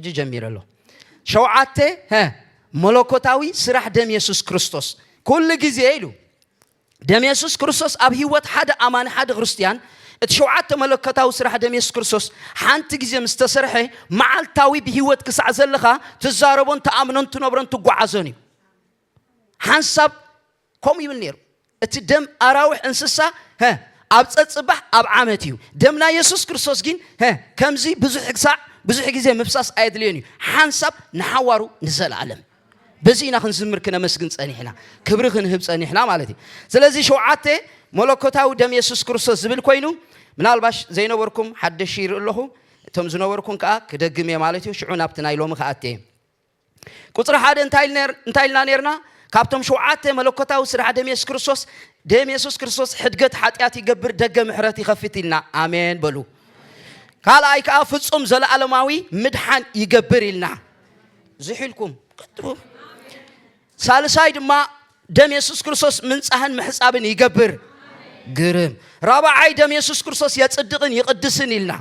ሕጂ ጀሚረ ኣሎ። ሸውዓተ፣ መለኮታዊ ስራሕ ደም የሱስ ክርስቶስ። ኩሉ ግዜ ኢሉ፣ ደም የሱስ ክርስቶስ ኣብ ህይወት ሓደ ኣማኒ፣ ሓደ ክርስትያን፣ እቲ ሸውዓተ መለኮታዊ ስራሕ ደም የሱስ ክርስቶስ ሓንቲ ግዜ ምስ ተሰርሐ፣ መዓልታዊ ብህይወት ክሳዕ ዘለኻ ትዛረቦን ትኣምኖን ትነብሮን ትጓዓዞን እዩ። ሓንሳብ ከምኡ ይብል ነይሩ። እቲ ደም ኣራዊሕ እንስሳ፣ ኣብ ጸጽባሕ ኣብ ዓመት እዩ። ደም ናይ የሱስ ክርስቶስ ግን ከምዚ ብዙሕ ክሳዕ ብዙሕ ግዜ ምፍሳስ ኣየድልዮን እዩ። ሓንሳብ ንሓዋሩ ንዘለኣለም። በዚ ኢና ክንዝምር ክነመስግን ጸኒሕና፣ ክብሪ ክንህብ ጸኒሕና ማለት እዩ። ስለዚ ሸውዓተ መለኮታዊ ደም የሱስ ክርስቶስ ዝብል ኮይኑ፣ ምናልባሽ ዘይነበርኩም ሓደሽ ይርኢ ኣለኹ፣ እቶም ዝነበርኩም ከኣ ክደግም እየ ማለት እዩ። ሽዑ ናብቲ ናይ ሎሚ ክኣቲ እየ። ቁጽሪ ሓደ እንታይ ኢልና ኔርና? ካብቶም ሸውዓተ መለኮታዊ ስራሕ ደም የሱስ ክርስቶስ፣ ደም የሱስ ክርስቶስ ሕድገት ሓጢኣት ይገብር፣ ደገ ምሕረት ይኸፍት ኢልና። ኣሜን በሉ። ካልኣይ ከኣ ፍጹም ዘለኣለማዊ ምድሓን ይገብር ኢልና። ዝሒልኩም ቀጥቡ። ሳልሳይ ድማ ደም የሱስ ክርስቶስ ምንጻህን ምሕጻብን ይገብር። ግርም። ራብዓይ ደም የሱስ ክርስቶስ የጽድቕን ይቕድስን ኢልና።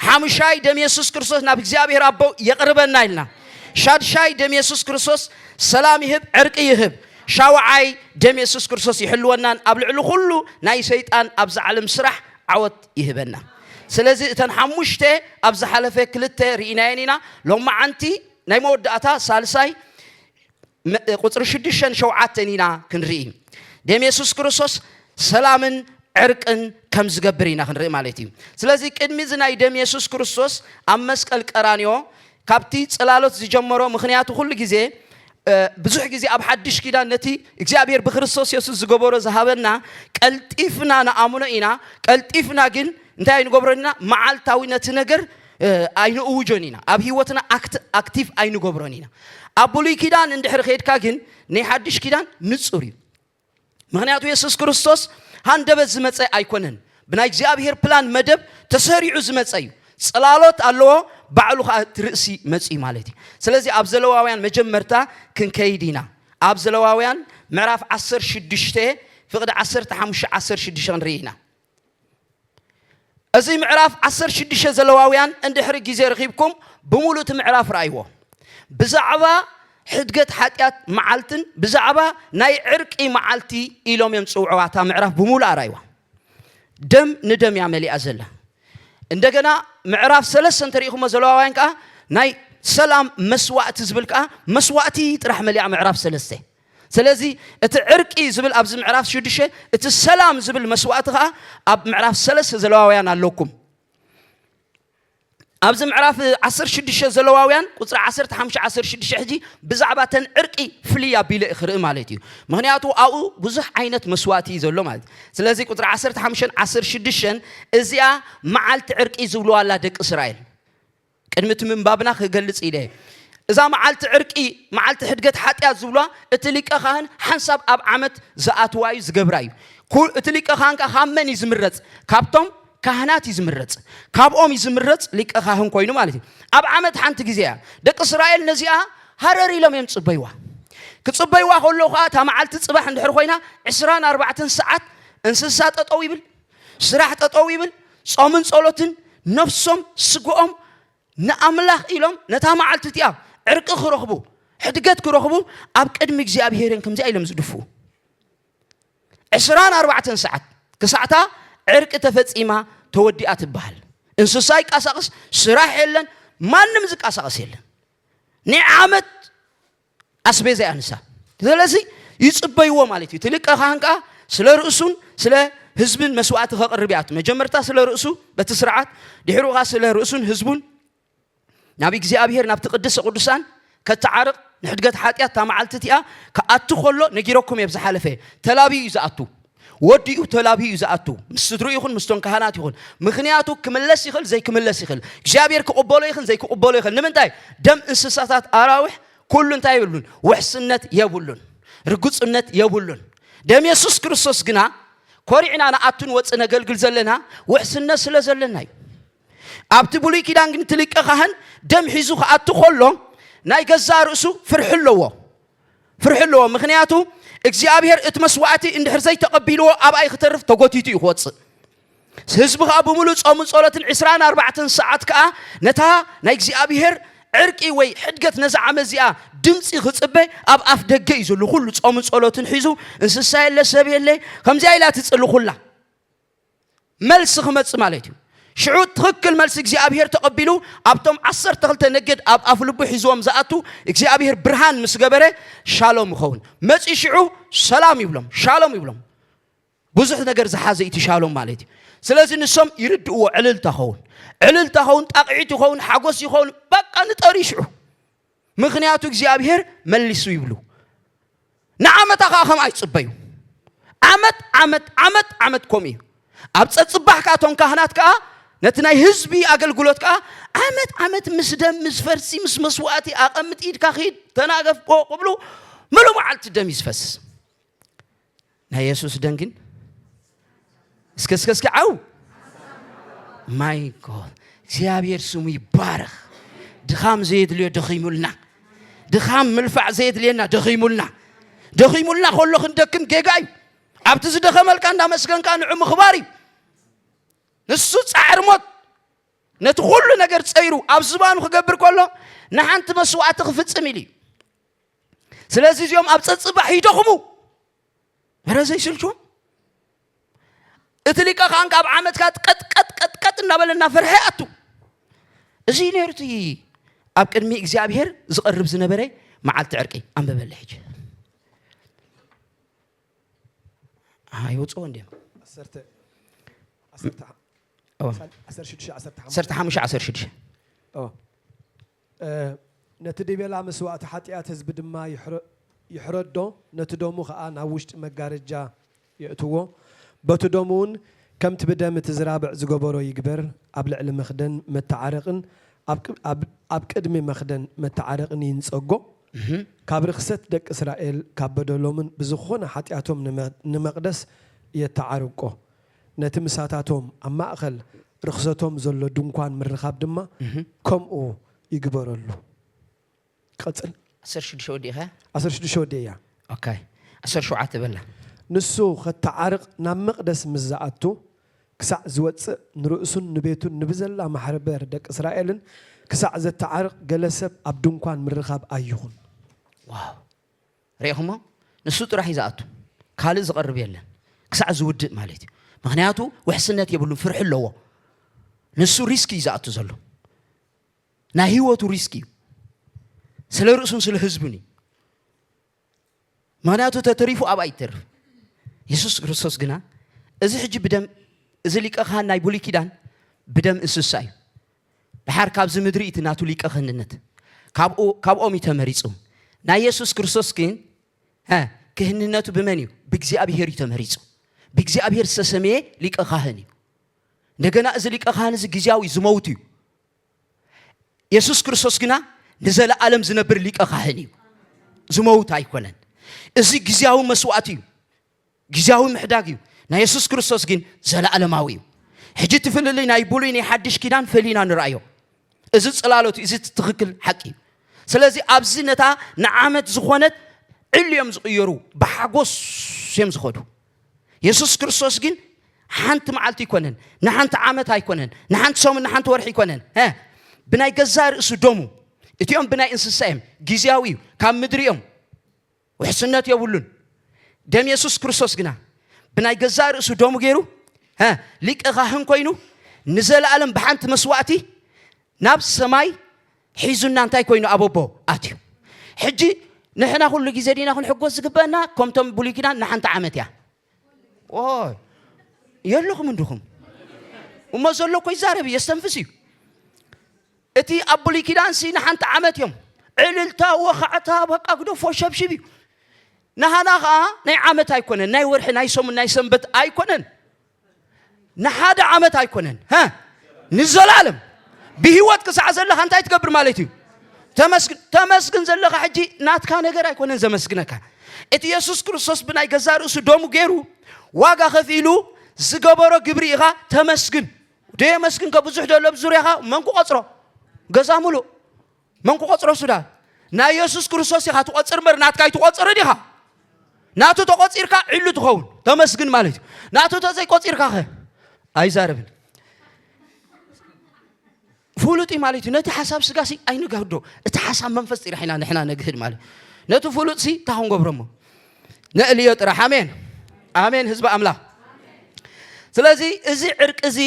ሓሙሻይ ደም የሱስ ክርስቶስ ናብ እግዚኣብሔር ኣቦ የቕርበና ኢልና። ሻድሻይ ደም የሱስ ክርስቶስ ሰላም ይህብ፣ ዕርቂ ይህብ። ሻውዓይ ደም የሱስ ክርስቶስ ይሕልወናን ኣብ ልዕሊ ኩሉ ናይ ሰይጣን ኣብዚ ዓለም ስራሕ ዓወት ይህበና። ስለዚ እተን ሓሙሽተ ኣብ ዝሓለፈ ክልተ ርኢናየን ኢና። ሎማዓንቲ ናይ መወዳእታ ሳልሳይ ቁፅሪ ሽዱሽተን ሸውዓተን ኢና ክንርኢ። ደም የሱስ ክርስቶስ ሰላምን ዕርቅን ከም ዝገብር ኢና ክንርኢ ማለት እዩ። ስለዚ ቅድሚ እዚ ናይ ደም የሱስ ክርስቶስ ኣብ መስቀል ቀራንዮ ካብቲ ጽላሎት ዝጀመሮ፣ ምኽንያቱ ኩሉ ግዜ ብዙሕ ግዜ ኣብ ሓድሽ ኪዳን ነቲ እግዚኣብሔር ብክርስቶስ የሱስ ዝገበሮ ዝሃበና ቀልጢፍና ንኣምኖ ኢና። ቀልጢፍና ግን እንታይ ኣይንገብሮን ኢና? መዓልታዊ ነቲ ነገር ኣይንእውጆን ኢና። ኣብ ህይወትና ኣክቲቭ ኣይንገብሮን ኢና። ኣብ ብሉይ ኪዳን እንድሕሪ ከድካ ግን ናይ ሓድሽ ኪዳን ንጹር እዩ። ምኽንያቱ የሱስ ክርስቶስ ሃንደበት ዝመጸ ኣይኮነን። ብናይ እግዚኣብሔር ፕላን መደብ ተሰሪዑ ዝመጸ እዩ። ጽላሎት ኣለዎ፣ ባዕሉ ኸዓ እቲ ርእሲ መጺኡ ማለት እዩ። ስለዚ ኣብ ዘለዋውያን መጀመርታ ክንከይድ ኢና። ኣብ ዘለዋውያን ምዕራፍ ዓሰርተ ሽዱሽተ ፍቕዲ ዓሰርተ ሓሙሽተ ዓሰርተ ሽዱሽተ ክንርኢ ኢና። እዚ ምዕራፍ ዓሰርተ ሽዱሽተ ዘለዋውያን እንድሕሪ ግዜ ረኺብኩም ብምሉእ እቲ ምዕራፍ ረኣይዎ። ብዛዕባ ሕድገት ሓጢኣት መዓልትን ብዛዕባ ናይ ዕርቂ መዓልቲ ኢሎም እዮም ዝጽውዕዋ። እታ ምዕራፍ ብምሉእ ኣራይዋ። ደም ንደም እያ መሊኣ ዘላ። እንደገና ምዕራፍ ሰለስተ እንተሪኢኹሞ ዘለዋውያን ከኣ ናይ ሰላም መስዋእቲ ዝብል ከኣ መስዋእቲ ጥራሕ መሊኣ ምዕራፍ ሰለስተ። ስለዚ እቲ ዕርቂ ዝብል ኣብዚ ምዕራፍ ሽዱሽተ፣ እቲ ሰላም ዝብል መስዋእቲ ከኣ ኣብ ምዕራፍ ሰለስተ ዘለዋውያን ኣለኩም። ኣብዚ ምዕራፍ ዓሰርተ ሽዱሽተ ዘለዋውያን ቁጽሪ ዓሰርተ ሓሙሽተ ዓሰርተ ሽዱሽተ ሕጂ ብዛዕባ ተን ዕርቂ ፍልይ ኣቢለ ክርኢ ማለት እዩ። ምኽንያቱ ኣብኡ ብዙሕ ዓይነት መስዋእቲ እዩ ዘሎ ማለት እዩ። ስለዚ ቁጽሪ ዓሰርተ ሓሙሽተን ዓሰርተ ሽዱሽተን እዚኣ መዓልቲ ዕርቂ ዝብልዋ ኣላ ደቂ እስራኤል። ቅድሚ እቲ ምንባብና ክገልጽ ኢለ እየ። እዛ መዓልቲ ዕርቂ፣ መዓልቲ ሕድገት ሓጢኣት ዝብሏ፣ እቲ ሊቀ ካህን ሓንሳብ ኣብ ዓመት ዝኣትዋ እዩ ዝገብራ እዩ። ኩ-፣ እቲ ሊቀ ካህን ከኣ ካብ መን እዩ ዝምረጽ? ካብቶም ካህናት እዩ ዝምረጽ። ካብኦም እዩ ዝምረጽ ሊቀ ካህን ኮይኑ ማለት እዩ። ኣብ ዓመት ሓንቲ ግዜ እያ። ደቂ እስራኤል ነዚኣ ሃረር ኢሎም እዮም ዝጽበይዋ። ክጽበይዋ ከለዉ ከኣ እታ መዓልቲ ጽባሕ እንድሕር ኮይና ዕስራን ኣርባዕተን ሰዓት እንስሳ ጠጠው ይብል፣ ስራሕ ጠጠው ይብል፣ ጾምን ጸሎትን ነፍሶም ስግኦም ንኣምላኽ ኢሎም ነታ መዓልቲ እቲኣ ዕርቂ ክረኽቡ፣ ሕድገት ክረኽቡ ኣብ ቅድሚ እግዚኣብሔር እዮም ከምዚኣ ኢሎም ዝድፍኡ። ዕስራን ኣርባዕተን ሰዓት ክሳዕታ ዕርቂ ተፈጺማ ተወዲኣ ትበሃል። እንስሳ ይቃሳቐስ፣ ስራሕ የለን፣ ማንም ዝቃሳቐስ የለን። ንዓመት ኣስቤዛ እያ ንሳ። ስለዚ ይጽበይዎ ማለት እዩ። እቲ ሊቀ ካህን ከኣ ስለ ርእሱን ስለ ህዝብን መስዋእቲ ከቕርብ ይኣቱ። መጀመርታ ስለ ርእሱ በቲ ስርዓት፣ ድሕሩ ከኣ ስለ ርእሱን ህዝቡን ናብ እግዚኣብሔር፣ ናብቲ ቅድስተ ቅዱሳን ከተዓርቕ፣ ንሕድገት ሓጢኣት እታ መዓልቲ እቲኣ ክኣቱ ከሎ ነጊረኩም እየ። ኣብ ዝሓለፈ ተላብዩ እዩ ዝኣቱ። ወዲኡ ተላብዩ እዩ ዝኣቱ። ምስ ስድሩ ይኹን ምስቶም ካህናት ይኹን። ምኽንያቱ ክምለስ ይኽእል፣ ዘይክምለስ ይኽእል። እግዚኣብሔር ክቕበሎ ይኽእል፣ ዘይክቕበሎ ይኽእል። ንምንታይ? ደም እንስሳታት፣ ኣራዊሕ፣ ኩሉ እንታይ የብሉን? ውሕስነት የብሉን። ርግጽነት የብሉን። ደም የሱስ ክርስቶስ ግና ኮሪዕና ንኣቱ ንወጽእ ነገልግል ዘለና ውሕስነት ስለ ዘለና እዩ። ኣብቲ ብሉይ ኪዳን ግን እቲ ሊቀ ካህን ደም ሒዙ ክኣቱ ከሎ ናይ ገዛእ ርእሱ ፍርሒ ኣለዎ። ፍርሒ ኣለዎ። ምኽንያቱ እግዚኣብሔር እቲ መስዋዕቲ እንድሕር ዘይተቐቢልዎ ኣብኣይ ክተርፍ ተጎቲቱ እዩ ክወጽእ። ህዝቢ ከኣ ብምሉእ ጾምን ጸሎትን ዕስራን ኣርባዕተን ሰዓት ከኣ ነታ ናይ እግዚኣብሔር ዕርቂ ወይ ሕድገት ነዛ ዓመት እዚኣ ድምፂ ክፅበ ኣብ ኣፍ ደገ እዩ ዘሎ። ኩሉ ጾምን ጸሎትን ሒዙ፣ እንስሳ የለ ሰብ የለ፣ ከምዚኣ ኢላ ትጽሊ ኩላ። መልሲ ክመጽእ ማለት እዩ። ሽዑ ትኽክል መልሲ እግዚኣብሔር ተቐቢሉ ኣብቶም ዓሰርተ ክልተ ነገድ ኣብ ኣፍ ልቡ ሒዝዎም ዝኣቱ እግዚኣብሔር ብርሃን ምስ ገበረ ሻሎም ይኸውን። መጺ ሽዑ ሰላም ይብሎም፣ ሻሎም ይብሎም። ብዙሕ ነገር ዝሓዘ እዩ እቲ ሻሎም ማለት እዩ። ስለዚ ንሶም ይርድእዎ። ዕልልታ ኸውን፣ ዕልልታ ኸውን፣ ጣቕዒት ይኸውን፣ ሓጎስ ይኸውን፣ በቃ ንጠሪ ሽዑ። ምኽንያቱ እግዚኣብሔር መሊሱ ይብሉ። ንዓመታ ኸዓ ከም ኣይጽበዩ። ዓመት ዓመት ዓመት ዓመት ከምኡ እዩ። ኣብ ጸጽባሕ ከኣ እቶም ካህናት ከኣ ነቲ ናይ ህዝቢ ኣገልግሎት ከኣ ዓመት ዓመት ምስ ደም ምስ ፈርሲ ምስ መስዋእቲ ኣቐምጥ ኢድካ ኺድ ተናገፍ ቆ ክብሉ ምሉእ መዓልቲ ደም እዩ ዝፈስስ። ናይ የሱስ ደም ግን እስከ እስከ እስከ ዓው ማይ ጎድ እግዚኣብሔር ስሙ ይባረኽ። ድኻም ዘየድልዮ ደኺሙልና። ድኻም ምልፋዕ ዘየድልየና ደኺሙልና። ደኺሙልና ከሎ ክንደክም ጌጋ እዩ። ኣብቲ ዝደኸመልካ እንዳመስገንካ ንዑ ምኽባር እዩ። ንሱ ጻዕሪ ሞት ነቲ ኩሉ ነገር ጸይሩ ኣብ ዝባኑ ክገብር ከሎ ንሓንቲ መስዋእቲ ክፍጽም ኢሉ እዩ። ስለዚ እዚኦም ኣብ ጸጽባሕ ይደኽሙ። በረ ዘይስልችዎም እቲ ሊቀ ካህን ካብ ዓመትካ ቀጥቀጥ ቀጥቀጥ እናበለ እናፈርሐ ኣቱ። እዚ ነይሩ እቲ ኣብ ቅድሚ እግዚኣብሔር ዝቐርብ ዝነበረ መዓልቲ ዕርቂ። ኣንበበለ ሕጂ ኣይወፅኦ እንዲም ዓሰርተ ዓሰርተ ዓሰርተ ሽዱሽተ ዓሰርተ ሓሙሽተ ዓሰርተ ሓሙሽተ ዓሰርተ ሽዱሽተ ኦ። እ፣ ነቲ ዲቤላ መስዋእቲ ሓጢኣት ህዝቢ ድማ ይሕረ- ይሕረዶ፣ ነቲ ደሙ ኸኣ ናብ ውሽጢ መጋረጃ የእትዎ። በቲ ደሙ እውን ከምቲ ብደም እቲ ዝራብዕ ዝገበሮ ይግበር፣ ኣብ ልዕሊ መኽደን መተዓረቕን ኣብ ቅ- ኣብ- ኣብ ቅድሚ መኽደን መተዓረቕን ይንጸጎ። ካብ ርኽሰት ደቂ እስራኤል ካብ በደሎምን ብዝኾነ ሓጢኣቶም ንመ- ንመቕደስ የተዓርቆ። ነቲ ምሳታቶም ኣብ ማእኸል ርኽሰቶም ዘሎ ድንኳን ምርኻብ ድማ ከምኡ ይግበረሉ። ቀጽል። ዓሰርተ ሽዱሽተ ወዲእኻ? ዓሰርተ ሽዱሽተ ወዲእያ። ኦኬ። ዓሰርተ ሸውዓተ በላ። ንሱ ኸተዓርቕ ናብ መቕደስ ምስ ዝኣቱ ክሳዕ ዝወጽእ ንርእሱን ንቤቱን ንብዘላ ማሕበር ደቂ እስራኤልን ክሳዕ ዘተዓርቕ ገለ ሰብ ኣብ ድንኳን ምርኻብ ኣይኹን። ዋው። ርኢኹሞ? ንሱ ጥራሕ እዩ ዝኣቱ። ካልእ ዝቐርብ የለን። ክሳዕ ዝውድእ ማለት እዩ። ምኽንያቱ ውሕስነት የብሉን፣ ፍርሒ ኣለዎ። ንሱ ሪስክ እዩ ዝኣቱ ዘሎ። ናይ ህይወቱ ሪስክ እዩ። ስለ ርእሱን ስለ ህዝቡን እዩ። ምኽንያቱ ተተሪፉ ኣብኣ ይተርፍ። የሱስ ክርስቶስ ግና እዚ ሕጂ ብደም እዚ ሊቀ ካህን ናይ ብሉይ ኪዳን ብደም እንስሳ እዩ። ድሓር ካብዚ ምድሪ እቲ ናቱ ሊቀ ክህንነት ካብኡ- ካብኦም እዩ ተመሪጹ። ናይ የሱስ ክርስቶስ ግን ሀ፣ ክህንነቱ ብመን እዩ? ብእግዚኣብሔር እዩ ተመሪጹ። ብእግዚኣብሔር ዝተሰመየ ሊቀ ካህን እዩ። እንደገና እዚ ሊቀ ካህን እዚ ግዜያዊ ዝመውት እዩ። የሱስ ክርስቶስ ግና ንዘለኣለም ዝነብር ሊቀ ካህን እዩ። ዝመውት ኣይኮነን። እዚ ግዜያዊ መስዋእቲ እዩ። ግዜያዊ ምሕዳግ እዩ። ናይ የሱስ ክርስቶስ ግን ዘለኣለማዊ እዩ። ሕጂ እቲ ፍልልይ ናይ ብሉይ ናይ ሓድሽ ኪዳን ፈሊና ንረኣዮ። እዚ ጽላሎት እዩ፣ እዚ ትኽክል ሓቂ እዩ። ስለዚ ኣብዚ ነታ ንዓመት ዝኾነት ዕሊ እዮም ዝቕየሩ፣ ብሓጎስ እዮም ዝኸዱ። የሱስ ክርስቶስ ግን ሓንቲ መዓልቲ ኣይኮነን፣ ንሓንቲ ዓመት ኣይኮነን፣ ንሓንቲ ሰሙን፣ ንሓንቲ ወርሒ ኣይኮነን። ሀ፣ ብናይ ገዛእ ርእሱ ደሙ፣ እቲኦም ብናይ እንስሳ እዮም፣ ግዜያዊ እዩ፣ ካብ ምድሪ እዮም። ውሕስነት የብሉን። ደም የሱስ ክርስቶስ ግና ብናይ ገዛእ ርእሱ ደሙ ገይሩ ሊቀ ካህን ኮይኑ ንዘለኣለም ብሓንቲ መስዋእቲ ናብ ሰማይ ሒዙና እንታይ ኮይኑ ኣብ ኣቦ ኣትዩ። ሕጂ ንሕና ኩሉ ግዜ ዲና ክንሕጎስ ዝግበአና? ከምቶም ብሉይ ኪዳን ንሓንቲ ዓመት እያ። ኦይ የለኹም እንድኹም እሞ ዘሎ እኮ ይዛረብ የስተንፍስ እዩ። እቲ ኣብ ብሉይ ኪዳንሲ ንሓንቲ ዓመት እዮም ዕልልታ ወኻዕታ በቃ ግደፎ ሸብሽብ እዩ። ንሃና ኸዓ ናይ ዓመት ኣይኮነን፣ ናይ ወርሒ፣ ናይ ሰሙን፣ ናይ ሰንበት ኣይኮነን፣ ንሓደ ዓመት ኣይኮነን፣ ሀ ንዘላለም ብህይወት ክሳዕ ዘለኻ እንታይ ትገብር ማለት እዩ? ተመስግን። ተመስግን ዘለኻ ሕጂ ናትካ ነገር ኣይኮነን ዘመስግነካ፣ እቲ የሱስ ክርስቶስ ብናይ ገዛ ርእሱ ደሙ ገይሩ ዋጋ ከፊሉ ዝገበሮ ግብሪ ኢኻ ተመስግን። ደየመስግን ከ ብዙሕ ደሎ ኣብ ዙርያኻ መን ክቆጽሮ? ገዛ ሙሉእ መን ክቆጽሮ? ሱዳን ናይ የሱስ ክርስቶስ ኢኻ ትቆጽር እምበር ናትካ ኣይትቆጽርን ኢኻ። ናቱ ተቆጺርካ ዕሉ ትኸውን ተመስግን ማለት እዩ። ናቱ ተዘይቆጺርካ ኸ ኣይዛረብን። ፍሉጥ እዩ ማለት እዩ። ነቲ ሓሳብ ስጋ ሲ ኣይንጋህዶ፣ እቲ ሓሳብ መንፈስ ጥራሕ ኢና ንሕና ነግህድ ማለት እዩ። ነቲ ፍሉጥ ሲ እንታይ ክንገብሮ እሞ? ነእልዮ ጥራሕ። ኣሜን፣ ኣሜን። ህዝቢ ኣምላኽ፣ ስለዚ እዚ ዕርቂ እዚ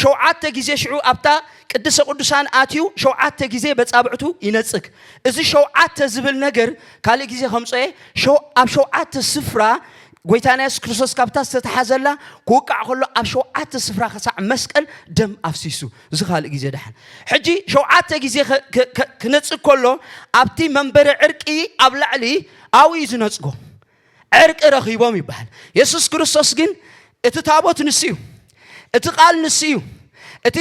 ሸውዓተ ግዜ ሽዑ ኣብታ ቅድስተ ቅዱሳን ኣትዩ ሸውዓተ ግዜ በጻብዕቱ ይነጽግ። እዚ ሸውዓተ ዝብል ነገር ካልእ ግዜ ከምጽኦ እየ። ሸው-፣ ኣብ ሸውዓተ ስፍራ ጎይታና የሱስ ክርስቶስ ካብታ ዝተተሓዘላ ክውቃዕ ከሎ ኣብ ሸውዓተ ስፍራ ክሳዕ መስቀል ደም ኣፍሲሱ። እዚ ካልእ ግዜ ደሓን። ሕጂ ሸውዓተ ግዜ ከ-፣ ከ-፣ ከ-፣ ክነጽግ ከሎ ኣብቲ መንበሪ ዕርቂ ኣብ ላዕሊ ኣብኡ እዩ ዝነጽጎ። ዕርቂ ረኺቦም ይበሃል። የሱስ ክርስቶስ ግን እቲ ታቦት ንሱ እዩ፣ እቲ ቃል ንሱ እዩ፣ እቲ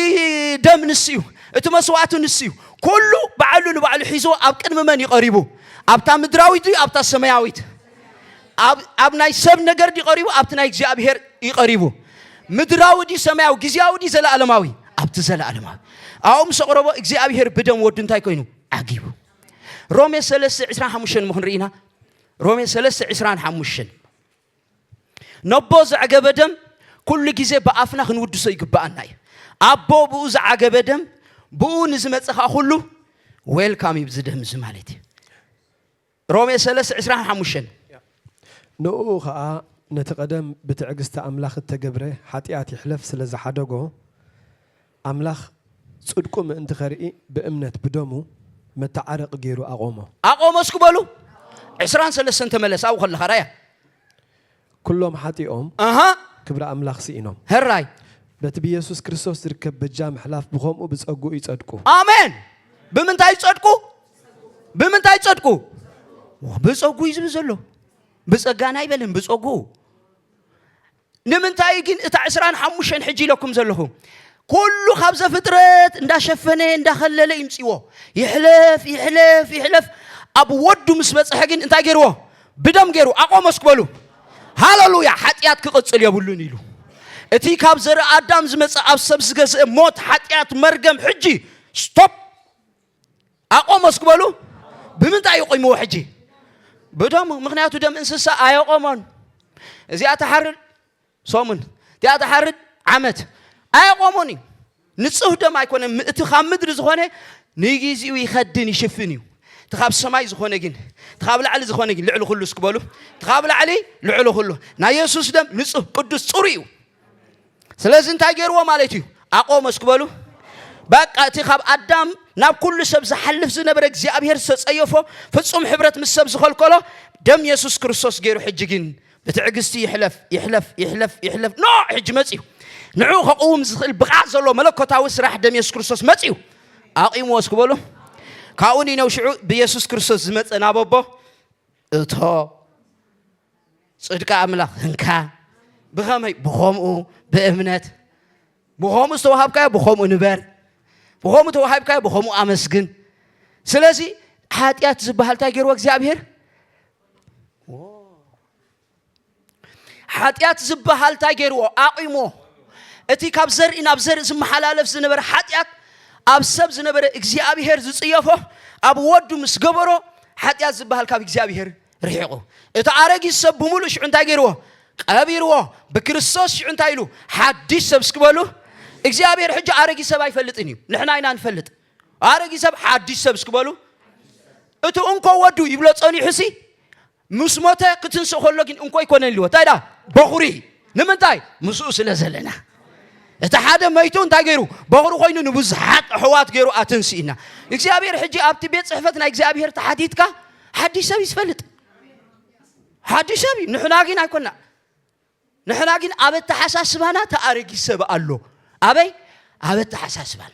ደም ንሱ እዩ፣ እቲ መስዋዕቱ ንሱ እዩ። ኩሉ ባዕሉ ንባዕሉ ሒዝዎ ኣብ ቅድሚ መን እዩ ቀሪቡ? ኣብታ ምድራዊት ድዩ ኣብታ ሰማያዊት? ኣብ፣ ኣብ ናይ ሰብ ነገር ድዩ ቀሪቡ? ኣብቲ ናይ እግዚኣብሔር እዩ ቀሪቡ። ምድራዊ ድዩ ሰማያዊ? ግዜያዊ ድዩ ዘለኣለማዊ? ኣብቲ ዘለኣለማዊ። ኣብኡ ምስ ኣቕረቦ እግዚኣብሔር ብደም ወዱ እንታይ ኮይኑ? ዓጊቡ። ሮሜ ሰለስተ ዕስራን ሓሙሽተን ምኽንርኢ ኢና። ሮሜ ሰለስተ ዕስራን ሓሙሽተን። ነቦ ዘዕገበ ደም ኩሉ ግዜ ብኣፍና ክንውድሶ ይግብኣና እዩ። ኣቦ ብኡ ዝዓገበ ደም ብኡ ንዝመጽእ ኸኣ ኩሉ ዌልካም እዩ፣ ብዚ ደም እዚ ማለት እዩ። ሮሜ ሰለስተ ዕስራን ሓሙሽተን። ንእኡ ኸኣ ነቲ ቀደም ብትዕግስቲ ኣምላኽ እተገብረ ሓጢኣት ይሕለፍ ስለ ዝሓደጎ፣ ኣምላኽ ጽድቁ ምእንቲ ኸርኢ ብእምነት ብደሙ መተዓረቒ ገይሩ ኣቖሞ። ኣቆሞ እስኪ በሉ። ዕስራን ሰለስተን ተመለስ፣ ኣብኡ ከለኻ ራያ። ኩሎም ሓጢኦም ኣሃ። ክብሪ ኣምላኽ ስኢኖም። ህራይ። በቲ ብየሱስ ክርስቶስ ዝርከብ በጃ ምሕላፍ ብኸምኡ ብጸግኡ ይጸድቁ። ኣሜን። ብምንታይ ይጸድቁ? ብምንታይ ይጸድቁ? ብጸጉ እዩ ዝብል ዘሎ። ብጸጋና ኣይበልን፣ ብጸጉ። ንምንታይ ግን እታ ዕስራን ሓሙሽተን ሕጂ ኢለኩም ዘለኹ? ኩሉ ካብ ዘፍጥረት እንዳሸፈነ እንዳኸለለ ይምጽዎ። ይሕለፍ፣ ይሕለፍ፣ ይሕለፍ። ኣብ ወዱ ምስ በጽሐ ግን እንታይ ገይርዎ? ብደም ገይሩ ኣቆሞ እስኪ በሉ። ሃሌሉያ! ሓጢኣት ክቕጽል የብሉን ኢሉ። እቲ ካብ ዘርኢ ኣዳም ዝመጽእ ኣብ ሰብ ዝገዝእ ሞት፣ ሓጢኣት፣ መርገም ሕጂ ስቶፕ። ኣቆሞ እስኪ በሉ። ብምንታይ እዩ ቆይምዎ ሕጂ? ብደሙ። ምኽንያቱ ደም እንስሳ ኣየቆሞን። እዚኣ ትሓርድ ሰሙን፣ እቲኣ ትሓርድ ዓመት ኣየቆሞን እዩ። ንጹህ ደም ኣይኮነን። ም-፣ እቲ ካብ ምድሪ ዝኾነ ንጊዜኡ ይኸድን ይሽፍን እዩ። እቲ ካብ ሰማይ ዝኾነ ግን፣ እቲ ካብ ላዕሊ ዝኾነ ግን ልዕሊ ኩሉ እስኪ በሉ። እቲ ካብ ላዕሊ ልዕሊ ኩሉ። ናይ የሱስ ደም ንጹህ፣ ቅዱስ፣ ጽሩይ እዩ። ስለዚ እንታይ ገይርዎ ማለት እዩ? ኣቆሞ እስኪ በሉ። በቃ እቲ ካብ ኣዳም ናብ ኩሉ ሰብ ዝሓልፍ ዝነበረ እግዚኣብሔር ዝተጸየፎ ፍጹም ሕብረት ምስ ሰብ ዝኸልከሎ ደም የሱስ ክርስቶስ ገይሩ ሕጂ ግን ብትዕግስቲ ይሕለፍ፣ ይሕለፍ፣ ይሕለፍ፣ ይሕለፍ። ኖ፣ ሕጂ መጺኡ። ንዕኡ ከቕውም ዝኽእል ብቕዓት ዘለዎ መለኮታዊ ስራሕ ደም የሱስ ክርስቶስ መጺኡ። ኣቑምዎ እስኪ በሉ። ካብኡ ንነው ሽዑ ብየሱስ ክርስቶስ ዝመጸ ናብ ኣቦ እቶ ጽድቂ ኣምላኽ እንካ። ብኸመይ? ብኸምኡ፣ ብእምነት። ብኸምኡ ዝተዋሃብካዮ ብኸምኡ ንበር። ብኸምኡ ተዋሂብካዮ ብኸምኡ ኣመስግን። ስለዚ ሓጢኣት ዝበሃል እንታይ ገይርዎ እግዚኣብሔር? ሓጢኣት ዝበሃል እንታይ ገይርዎ? ኣቑሞ። እቲ ካብ ዘርኢ ናብ ዘርኢ ዝመሓላለፍ ዝነበረ ሓጢኣት፣ ኣብ ሰብ ዝነበረ እግዚኣብሔር ዝጽየፎ፣ ኣብ ወዱ ምስ ገበሮ፣ ሓጢኣት ዝበሃል ካብ እግዚኣብሔር ርሒቑ። እቲ ኣረጊት ሰብ ብምሉእ ሽዑ እንታይ ገይርዎ? ቀቢርዎ። ብክርስቶስ ሽዑ እንታይ ኢሉ? ሓድሽ ሰብ እስኪ በሉ። እግዚኣብሔር ሕጂ ኣረጊት ሰብ ኣይፈልጥን እዩ። ንሕና ኢና ንፈልጥ። ኣረጊት ሰብ፣ ሓድሽ ሰብ እስኪ በሉ። እቲ እንኮ ወዱ ይብሎ ጸኒሑሲ፣ ምስ ሞተ ክትንስእ ከሎ ግን እንኮ ኣይኮነን ኢልዎ። እንታይ ደኣ? በኹሪ። ንምንታይ? ምስኡ ስለ ዘለና። እቲ ሓደ መይቱ እንታይ ገይሩ? በኹሪ ኮይኑ ንብዙሓት ኣሕዋት ገይሩ ኣተንሲእና። እግዚኣብሔር ሕጂ ኣብቲ ቤት ጽሕፈት ናይ እግዚኣብሔር ተሓቲትካ ሓድሽ ሰብ እዩ ዝፈልጥ። ሓድሽ ሰብ እዩ። ንሕና ግን ኣይኮና። ንሕና ግን ኣብ ኣተሓሳስባና ተኣረጊት ሰብ ኣሎ። ኣበይ? ኣብ ኣተሓሳስባና።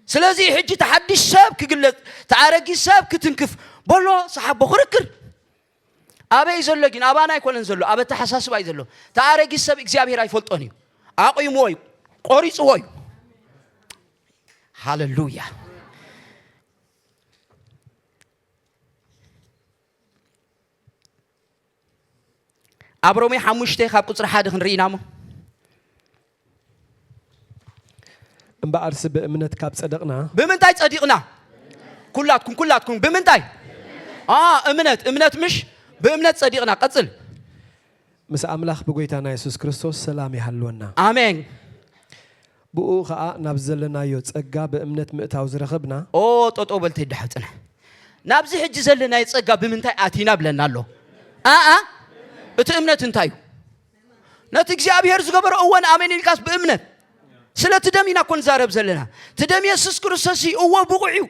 ስለዚ ሕጂ ተሓድሽ ሰብ ክግለጽ፣ ተኣረጊት ሰብ ክትንክፍ፣ በሎ ሰሓቦ ክርክር። ኣበይ ዘሎ ግን? ኣባና ኣይኮነን ዘሎ፣ ኣብ ኣተሓሳስባ እዩ ዘሎ። ተኣረጊት ሰብ እግዚኣብሔር ኣይፈልጦን እዩ። ኣቑምዎ እዩ፣ ቆሪጽዎ እዩ። ሃሌሉያ። ኣብ ሮሜ ሓሙሽተ ካብ ቁጽሪ ሓደ ክንርኢ ኢና እሞ። እምበኣርሲ ብእምነት ካብ ጸደቕና። ብምንታይ ጸዲቕና? ኩላትኩም፣ ኩላትኩም ብምንታይ? አ፣ እምነት፣ እምነት ምሽ? ብእምነት ጸዲቕና። ቀጽል። ምስ ኣምላኽ ብጎይታና የሱስ ክርስቶስ ሰላም ይሃልወና። ኣሜን። ብኡ ኸኣ ናብ ዘለናዮ ጸጋ ብእምነት ምእታው ዝረኸብና። ኦ፣ ጠጠው በል ተይዳሓው ጽናሕ። ናብዚ ሕጂ ዘለናዮ ጸጋ ብምንታይ ኣቲና ብለና ኣሎ? ኣኣ፣ እቲ እምነት እንታይ እዩ? ነቲ እግዚኣብሔር ዝገበሮ እወን ኣሜን ኢልካስ ብእምነት። ስለቲ ደም ኢና እኮ ንዛረብ ዘለና። እቲ ደም የሱስ ክርስቶስ እዩ፣ እወ ብቑዕ እዩ።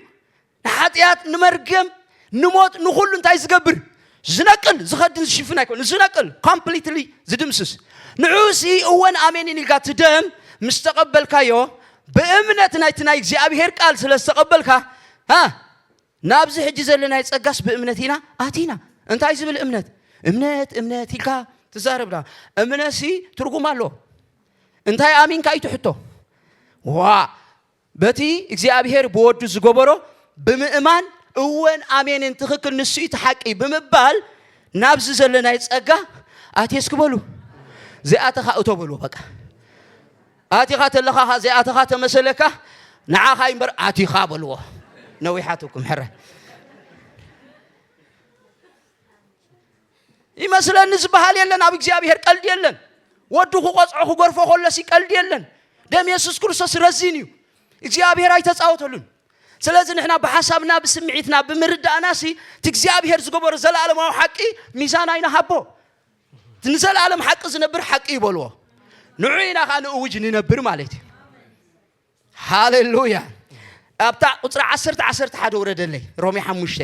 ንሓጢኣት፣ ንመርገም፣ ንሞት፣ ንኹሉ እንታይ ዝገብር? ዝነቅል፣ ዝኸድን ዝሽፍን ኣይኮን፣ ዝነቅል፣ ኮምፕሊትሊ ዝድምስስ። ንዑ ሲ እወን ኣሜንን ኢልካ እቲ ደም ምስ ተቐበልካዮ፣ ብእምነት ናይቲ ናይ እግዚኣብሔር ቃል ስለ ዝተቐበልካ፣ ሃ፣ ናብዚ ሕጂ ዘለናይ ጸጋስ ብእምነት ኢና ኣቲና። እንታይ ዝብል እምነት? እምነት፣ እምነት ኢልካ ትዛረብና። እምነትሲ ትርጉም ኣሎ። እንታይ ኣሚንካ እዩ ትሕቶ? ዋ፣ በቲ እግዚኣብሔር ብወዱ ዝገበሮ ብምእማን፣ እወን ኣሜንን ትኽክል ንሱ እዩ እቲ ሓቂ ብምባል፣ ናብዚ ዘለናይ ጸጋ ኣትየ እስኪ በሉ። ዘይኣተኻ እቶ በልዎ በቃ። ኣቲኻ ተለኻ ዘይኣተኻ ተመሰለካ፣ ንዓኻ እምበር ኣቲኻ በልዎ። ነዊሓትኩም ሕራይ። ይመስለኒ ዝበሃል የለን፣ ኣብ እግዚኣብሔር ቀልዲ የለን። ወዱ ክቆጽዖ ክገርፎ ከሎሲ ቀልዲ የለን። ደም የሱስ ክርስቶስ ረዚን እዩ። እግዚኣብሔር ኣይተጻወተሉን። ስለዚ ንሕና ብሓሳብና፣ ብስምዒትና፣ ብምርዳእናሲ እቲ እግዚኣብሔር ዝገበሮ ዘለኣለማዊ ሓቂ ሚዛን ኣይንሃቦ። እቲ ንዘለኣለም ሓቂ ዝነብር ሓቂ እዩ በልዎ። ንዑ ኢና ኸዓ ንእውጅ ንነብር ማለት እዩ። ሃሌሉያ። ኣብታ ቁጽሪ ዓሰርተ፣ ዓሰርተ ሓደ ውረደለይ። ሮሜ ሓሙሽተ።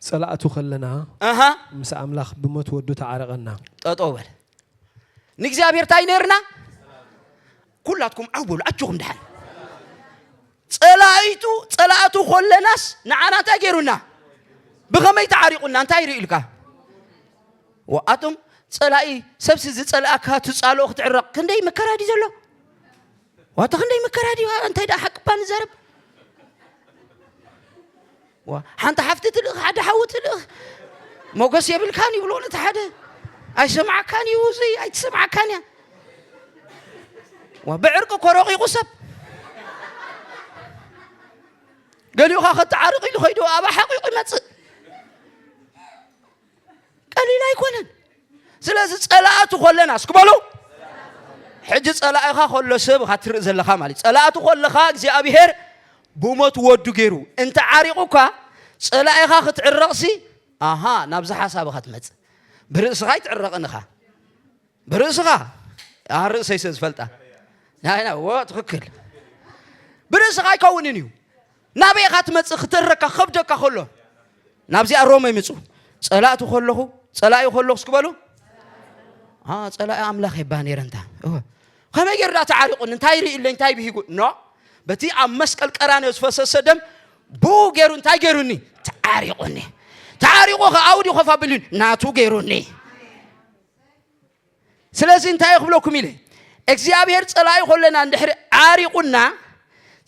ጸላእቱ ከለና ኣሃ። ምስ ኣምላኽ ብሞት ወዱ ተዓረቐና። ጠጠው በል። ንእግዚኣብሔር እንታይ ነርና? ኩላትኩም ዓው በሉ፣ ኣጆኹም ደሓን። ጸላኢቱ፣ ጸላእቱ ኮለናስ ንዓና እንታይ ገይሩና? ብኸመይ ተዓሪቑና? እንታይ ርኢ ኢልካ? ወኣቶም ጸላኢ፣ ሰብሲ ዝጸልኣካ ትጻልኦ ክትዕረቕ ክንደይ መከራ ድዩ ዘሎ? ዋታ ክንደይ መከራ ድዩ? እንታይ ደኣ ሓቂ እባ ንዛረብ። ዋ፣ ሓንቲ ሓፍቲ ትልእኽ፣ ሓደ ሓዊ ትልእኽ። ሞገስ የብልካን ይብሎ ነቲ ሓደ። ኣይሰማዕካን እዩ፣ እዚ ኣይትሰማዕካን እያ። ዋ፣ ብዕርቂ እኮ ረቂቑ ሰብ። ገሊኡኻ ከተዓርቕ ኢሉ ኸይዱ፣ ኣብ ሓቂቑ ይመጽእ። ቀሊል ኣይኮነን። ስለዚ ጸላእቱ ኮለና እስኪ በሉ። ሕጂ ጸላኢኻ ኮሎ ሰብ ኢኻ ትርኢ ዘለኻ ማለት እዩ። ጸላእቱ ኮለኻ እግዚኣብሔር ብሞት ወዱ ገይሩ እንተ ዓሪቑካ፣ ጸላኢኻ ክትዕረቕሲ፣ ኣሃ፣ ናብዚ ሓሳብ ኢኻ ትመጽእ። ብርእስኻ ኣይትዕረቕን ኢኻ። ብርእስኻ፣ ኣ፣ ርእሰይ ስለ ዝፈልጣ። ናይ፣ ናይ፣ ወ፣ ትኽክል። ብርእስኻ ኣይከውንን እዩ። ናበይ ኢኻ ትመጽእ? ክትረካ ክኸብደካ ከሎ። ናብዚኣ ሮሜ ምጹ። ጸላእቱ ከለኹ፣ ጸላኢ ከለኹ እስኪ በሉ። ኣ፣ ጸላኢ ኣምላኽ እባ ነይረ እንታ። እወ። ከመይ ገይሩ ዳ ተዓሪቑኒ? እንታይ ርእለይ? እንታይ ብሂጉ? ኖ። በቲ ኣብ መስቀል ቀራንዮ ዝፈሰሰ ደም ብኡ ገይሩ እንታይ ገይሩኒ? ተዓሪቑኒ። ተዓሪቑ ከ ኣውዲ ኮፍ ኣቢሉኒ። ናቱ ገይሩኒ። ስለዚ እንታይ ክብለኩም ኢለ? እግዚኣብሔር ጸላኢ ኮለና እንድሕሪ ዓሪቑና፣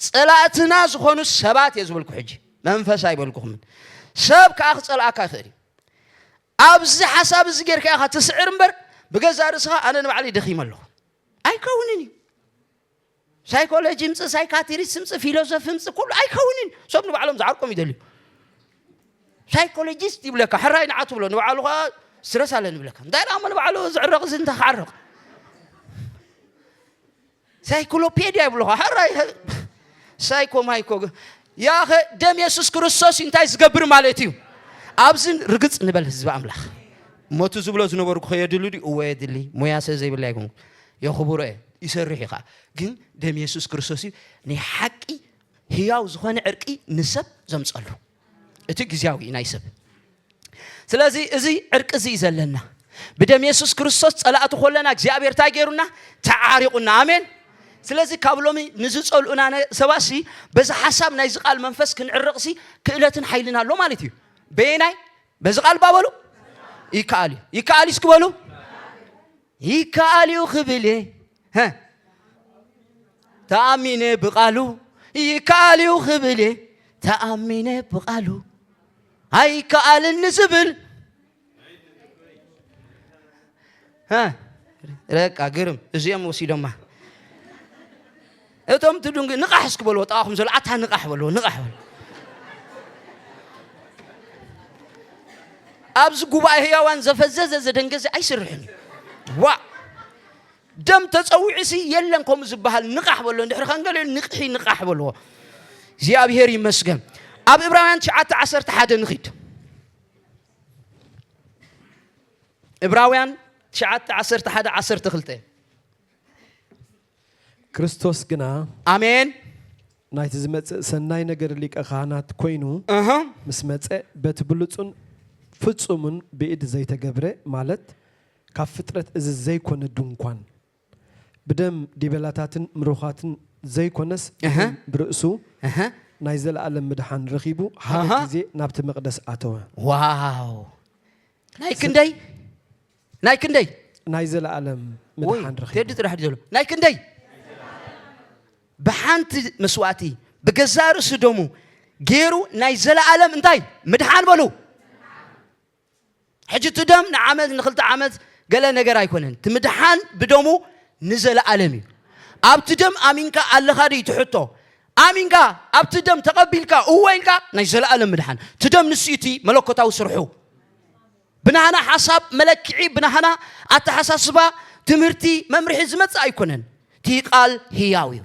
ጸላእትና ዝኾኑ ሰባት እየ ዝበልኩ። ሕጂ መንፈስ ኣይበልኩኹምን። ሰብ ከኣ ክጸልኣካ ይኽእል እዩ። ኣብዚ ሓሳብ እዚ ጌርካ ኢኻ ትስዕር እምበር፣ ብገዛእ ርእስኻ ኣነ ንባዕለይ ደኺመ ኣለኹ። ኣይከውንን እዩ። ሳይኮሎጂ ምጽእ፣ ሳይካትሪስት ምጽእ፣ ፊሎሶፊ ምጽእ፣ ኩሉ ኣይከውንን። ሰብ ንባዕሎም ዝዓርቆም ይደልዩ። ሳይኮሎጂስት ይብለካ፣ ሕራይ ንዓ ትብሎ፣ ንባዕሉ ኸኣ ስትረስ ኣለኒ ይብለካ። እንታይ ደኣ እሞ ንባዕሉ ዝዕረቕ እዚ እንታይ ክዓርቕ? ሳይክሎፔድያ ይብሉኻ፣ ሕራይ ሳይኮ ማይኮ። ያኸ ደም የሱስ ክርስቶስ እንታይ ዝገብር ማለት እዩ? ኣብዚ ርግጽ ንበል ህዝቢ ኣምላኽ። ሞቱ ዝብሎ ዝነበርኩ ከየድሉ ድዩ? እወ የድሊ። ሞያ ስለ ዘይብለይ ኣይኮንኩ። የኽብሮ እየ። ይሰርሕ እዩ ኸዓ። ግን ደም የሱስ ክርስቶስ እዩ ናይ ሓቂ ህያው ዝኾነ ዕርቂ ንሰብ ዘምጸሉ። እቲ ግዝያዊ እዩ ናይ ሰብ። ስለዚ እዚ ዕርቂ እዚ እዩ ዘለና። ብደም የሱስ ክርስቶስ ጸላእቲ ኮለና እግዚኣብሔር እንታይ ገይሩና? ተዓሪቑና። ኣሜን። ስለዚ ካብ ሎሚ ንዝጸልኡና ነ-፣ ሰባሲ በዚ ሓሳብ ናይዚ ቃል መንፈስ ክንዕረቕሲ ክእለትን ሓይልን ኣሎ ማለት እዩ። በየናይ? በዚ ቃል ባበሉ ይከኣል እዩ። ይከኣል እዩ እስኪ በሉ። ይከኣል እዩ ክብል እየ። ሀ። ተኣሚነ ብቃሉ ይከኣል እዩ ክብል እየ። ተኣሚነ ብቃሉ ኣይከኣልን ንዝብል ሀ፣ ረቃ ግርም እዚኦም ወሲዶማ። እቶም ትድንጉ ንቓሕ እስኪ በልዎ፣ ጥቓኹም ዘሎ ኣታ ንቓሕ በልዎ፣ ንቓሕ በልዎ። ኣብዚ ጉባኤ ህያዋን ዘፈዘዘ ዘደንገዘ ኣይስርሕን እዩ። ዋ፣ ደም ተጸዊዑሲ የለን ከምኡ ዝበሃል። ንቓሕ በሎ። እንድሕሪ ከንገለ ንቕሒ ንቓሕ በልዎ። እግዚኣብሔር ይመስገን። ኣብ ዕብራውያን ትሽዓተ ዓሰርተ ሓደ ንኺድ። ዕብራውያን ትሽዓተ ዓሰርተ ሓደ ዓሰርተ ክልተ። ክርስቶስ ግና ኣሜን። ናይቲ ዝመጽእ ሰናይ ነገር ሊቀ ካህናት ኮይኑ እህ ምስ መጸ፣ በቲ ብሉጹን ፍጹምን ብኢድ ዘይተገብረ፣ ማለት ካብ ፍጥረት እዚ ዘይኮነ ድንኳን፣ ብደም ዲበላታትን ምሩኻትን ዘይኮነስ፣ እህ ብደም ብርእሱ እህ ናይ ዘለኣለም ምድሓን ረኺቡ ሓደ ኣሃ። ግዜ ናብቲ መቕደስ ኣተወ። ዋው ናይ ክንደይ ናይ ክንደይ ናይ ዘለኣለም ወይ ምድሓን ረኺቡ። ቴዲ ጥራሕ ድዩ ዘሎ ናይ ክንደይ ብሓንቲ መስዋእቲ ብገዛ ርእሱ ደሙ ገይሩ ናይ ዘለኣለም እንታይ ምድሓን በሉ። ሕጂ እቲ ደም ንዓመት ንክልተ ዓመት ገለ ነገር ኣይኮነን። እቲ ምድሓን ብደሙ ንዘለኣለም እዩ። ኣብቲ ደም ኣሚንካ ኣለኻ ድዩ ትሕቶ? ኣሚንካ ኣብቲ ደም ተቐቢልካ እወ ኢልካ ናይ ዘለኣለም ምድሓን። እቲ ደም ንሱ እዩ እቲ መለኮታዊ ስርሑ። ብናህና ሓሳብ መለክዒ፣ ብናህና ኣተሓሳስባ፣ ትምህርቲ፣ መምርሒ ዝመጽእ ኣይኮነን። እቲ ቃል ህያው እዩ።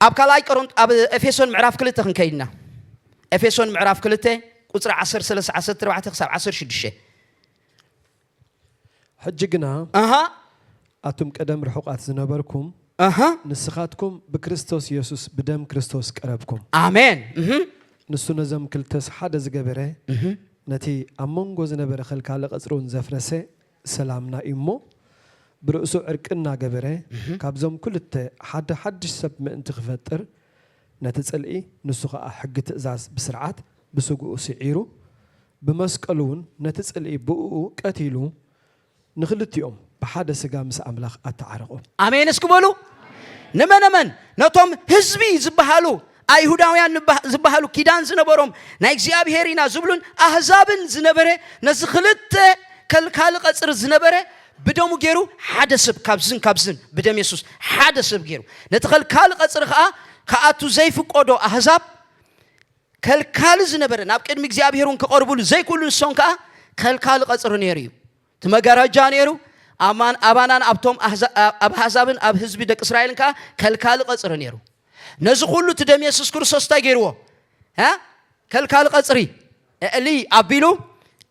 ኣብ ካልኣይ ቆሮንት ኣብ ኤፌሶን ምዕራፍ ክልተ ክንከይድና ኤፌሶን ምዕራፍ ክልተ ቁጽሪ ዓሰርተ ሰለስተ ዓሰርተ ኣርባዕተ ክሳብ ዓሰርተ ሽዱሽተ ሕጂ ግና ኣሃ ኣቱም ቀደም ርሑቓት ዝነበርኩም ኣሃ ንስኻትኩም ብክርስቶስ የሱስ ብደም ክርስቶስ ቀረብኩም። ኣሜን እህ ንሱ ነዞም ክልተስ ሓደ ዝገበረ እህ ነቲ ኣብ መንጎ ዝነበረ ከልካለ ቀጽሪ እውን ዘፍረሰ ሰላምና እዩ እሞ ብርእሱ ዕርቂ እናገበረ ካብዞም ክልተ ሓደ ሓድሽ ሰብ ምእንቲ ክፈጥር ነቲ ጽልኢ ንሱ ኸኣ ሕጊ ትእዛዝ ብስርዓት ብስግኡ ስዒሩ ብመስቀሉ እውን ነቲ ጽልኢ ብእኡ ቀቲሉ ንኽልቲኦም ብሓደ ስጋ ምስ ኣምላኽ ኣተዓረቖም። ኣሜን እስኪ በሉ። ንመነመን ነቶም ህዝቢ ዝበሃሉ ኣይሁዳውያን ዝበሃሉ ኪዳን ዝነበሮም ናይ እግዚኣብሔር ኢና ዝብሉን ኣህዛብን ዝነበረ ነዚ ክልተ ከልካሊ ቀጽሪ ዝነበረ ብደሙ ገይሩ ሓደ ሰብ ካብዝን ካብዝን ብደም የሱስ ሓደ ሰብ ገይሩ ነቲ ከልካሊ ቀጽሪ ከዓ ከኣቱ ዘይፍቀዶ ኣህዛብ ከልካሊ ዝነበረ ናብ ቅድሚ እግዚኣብሔር እውን ክቐርቡሉ ዘይክእሉ ንሶም ከዓ ከልካሊ ቀጽሪ ነይሩ እዩ። እቲ መጋረጃ ነይሩ። ኣማን- ኣባናን ኣብቶም ኣህዛ- ኣብ ኣህዛብን ኣብ ህዝቢ ደቂ እስራኤልን ከዓ ከልካሊ ቀጽሪ ነይሩ። ነዚ ኩሉ እቲ ደም የሱስ ክርስቶስ እንታይ ገይርዎ? እ? ከልካሊ ቀጽሪ እሊ ኣቢሉ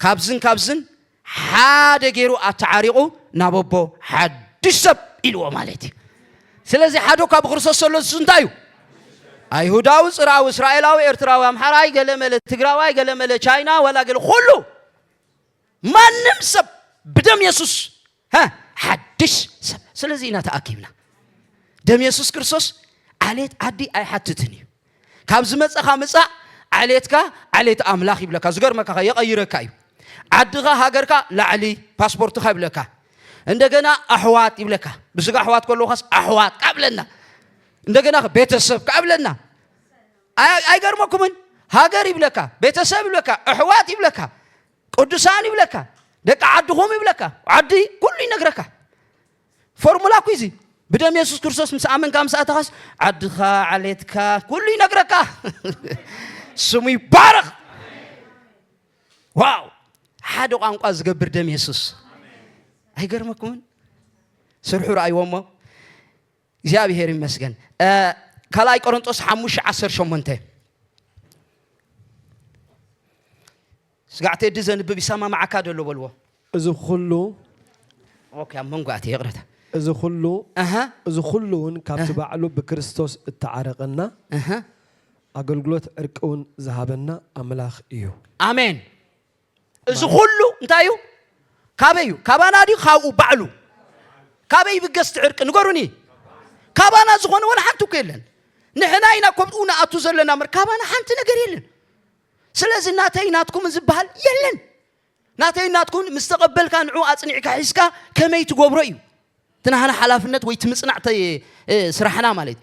ካብዝን ካብዝን ሓደ ገይሩ ኣተዓሪቑ ናብ ኣቦ ሓድሽ ሰብ ኢልዎ ማለት እዩ። ስለዚ ሓደ እኳ ብክርስቶስ ዘሎ ንሱ እንታይ እዩ? ኣይሁዳዊ፣ ጽራዊ፣ እስራኤላዊ፣ ኤርትራዊ፣ ኣምሓራይ፣ ገለመለ ትግራዋይ፣ ገለመለ ቻይና፣ ዋላ ገለ ኩሉ ማንም ሰብ ብደም የሱስ ሀ፣ ሓድሽ ሰብ። ስለዚ ኢና ተኣኪብና። ደም የሱስ ክርስቶስ ዓሌት ዓዲ ኣይሓትትን እዩ። ካብ ዝመፀኻ ምፃእ ዓሌትካ ዓሌት ኣምላኽ ይብለካ። ዝገርመካ ኸ የቐይረካ እዩ። ዓድኻ ሃገርካ ላዕሊ ፓስፖርትኻ ይብለካ። እንደገና ኣሕዋት ይብለካ። ብስጋ ኣሕዋት ከለውኻስ ኣሕዋት ካብለና እንደገና ቤተሰብ ካብለና ኣይ- ኣይገርመኩምን? ሃገር ይብለካ፣ ቤተሰብ ይብለካ፣ ኣሕዋት ይብለካ፣ ቅዱሳን ይብለካ፣ ደቂ ዓድኹም ይብለካ። ዓዲ ኩሉ ይነግረካ። ፎርሙላ እኮ እዚ ብደም የሱስ ክርስቶስ ምስ ኣመንካ ምስ ኣተኻስ ዓድኻ ዓሌትካ ኩሉ ይነግረካ። ስሙ ይባረኽ። ዋው ሓደ ቋንቋ ዝገብር ደም የሱስ ኣይገርመኩምን? ስርሑ ረኣይዎ እሞ እግዚኣብሔር ይመስገን። ካልኣይ ቆሮንጦስ ሓሙሽተ ዓሰርተ ሸሞንተ ስጋዕ ቴዲ ዘንብብ ይሰማማዓካ ደሎ በልዎ። እዚ ኩሉ ኦኬ ኣብ መንጎ ኣትየ ይቕረታ። እዚ ኩሉ ኣሃ እዚ ኩሉ እውን ካብቲ ባዕሉ ብክርስቶስ እተዓረቐና ኣሃ ኣገልግሎት ዕርቂ እውን ዝሃበና ኣምላኽ እዩ። ኣሜን። እዚ ኩሉ እንታይ እዩ? ካበይ እዩ? ካባና ድዩ ካብኡ ባዕሉ? ካበይ ይብገስ እቲ ዕርቂ ንገሩኒ። ካባና ዝኾነ ወላ ሓንቲ እኮ የለን። ንሕና ኢና ኮብኡ ንኣቱ ዘለና እምበር ካባና ሓንቲ ነገር የለን። ስለዚ ናተይ ናትኩም ዝበሃል የለን። ናተይ ናትኩም ምስ ተቐበልካ ንዑ ኣጽኒዕካ ሒዝካ ከመይ ትገብሮ እዩ። እቲ ናህና ሓላፍነት ወይ እቲ ምጽናዕ ተ- እ፣ ስራሕና ማለት እዩ።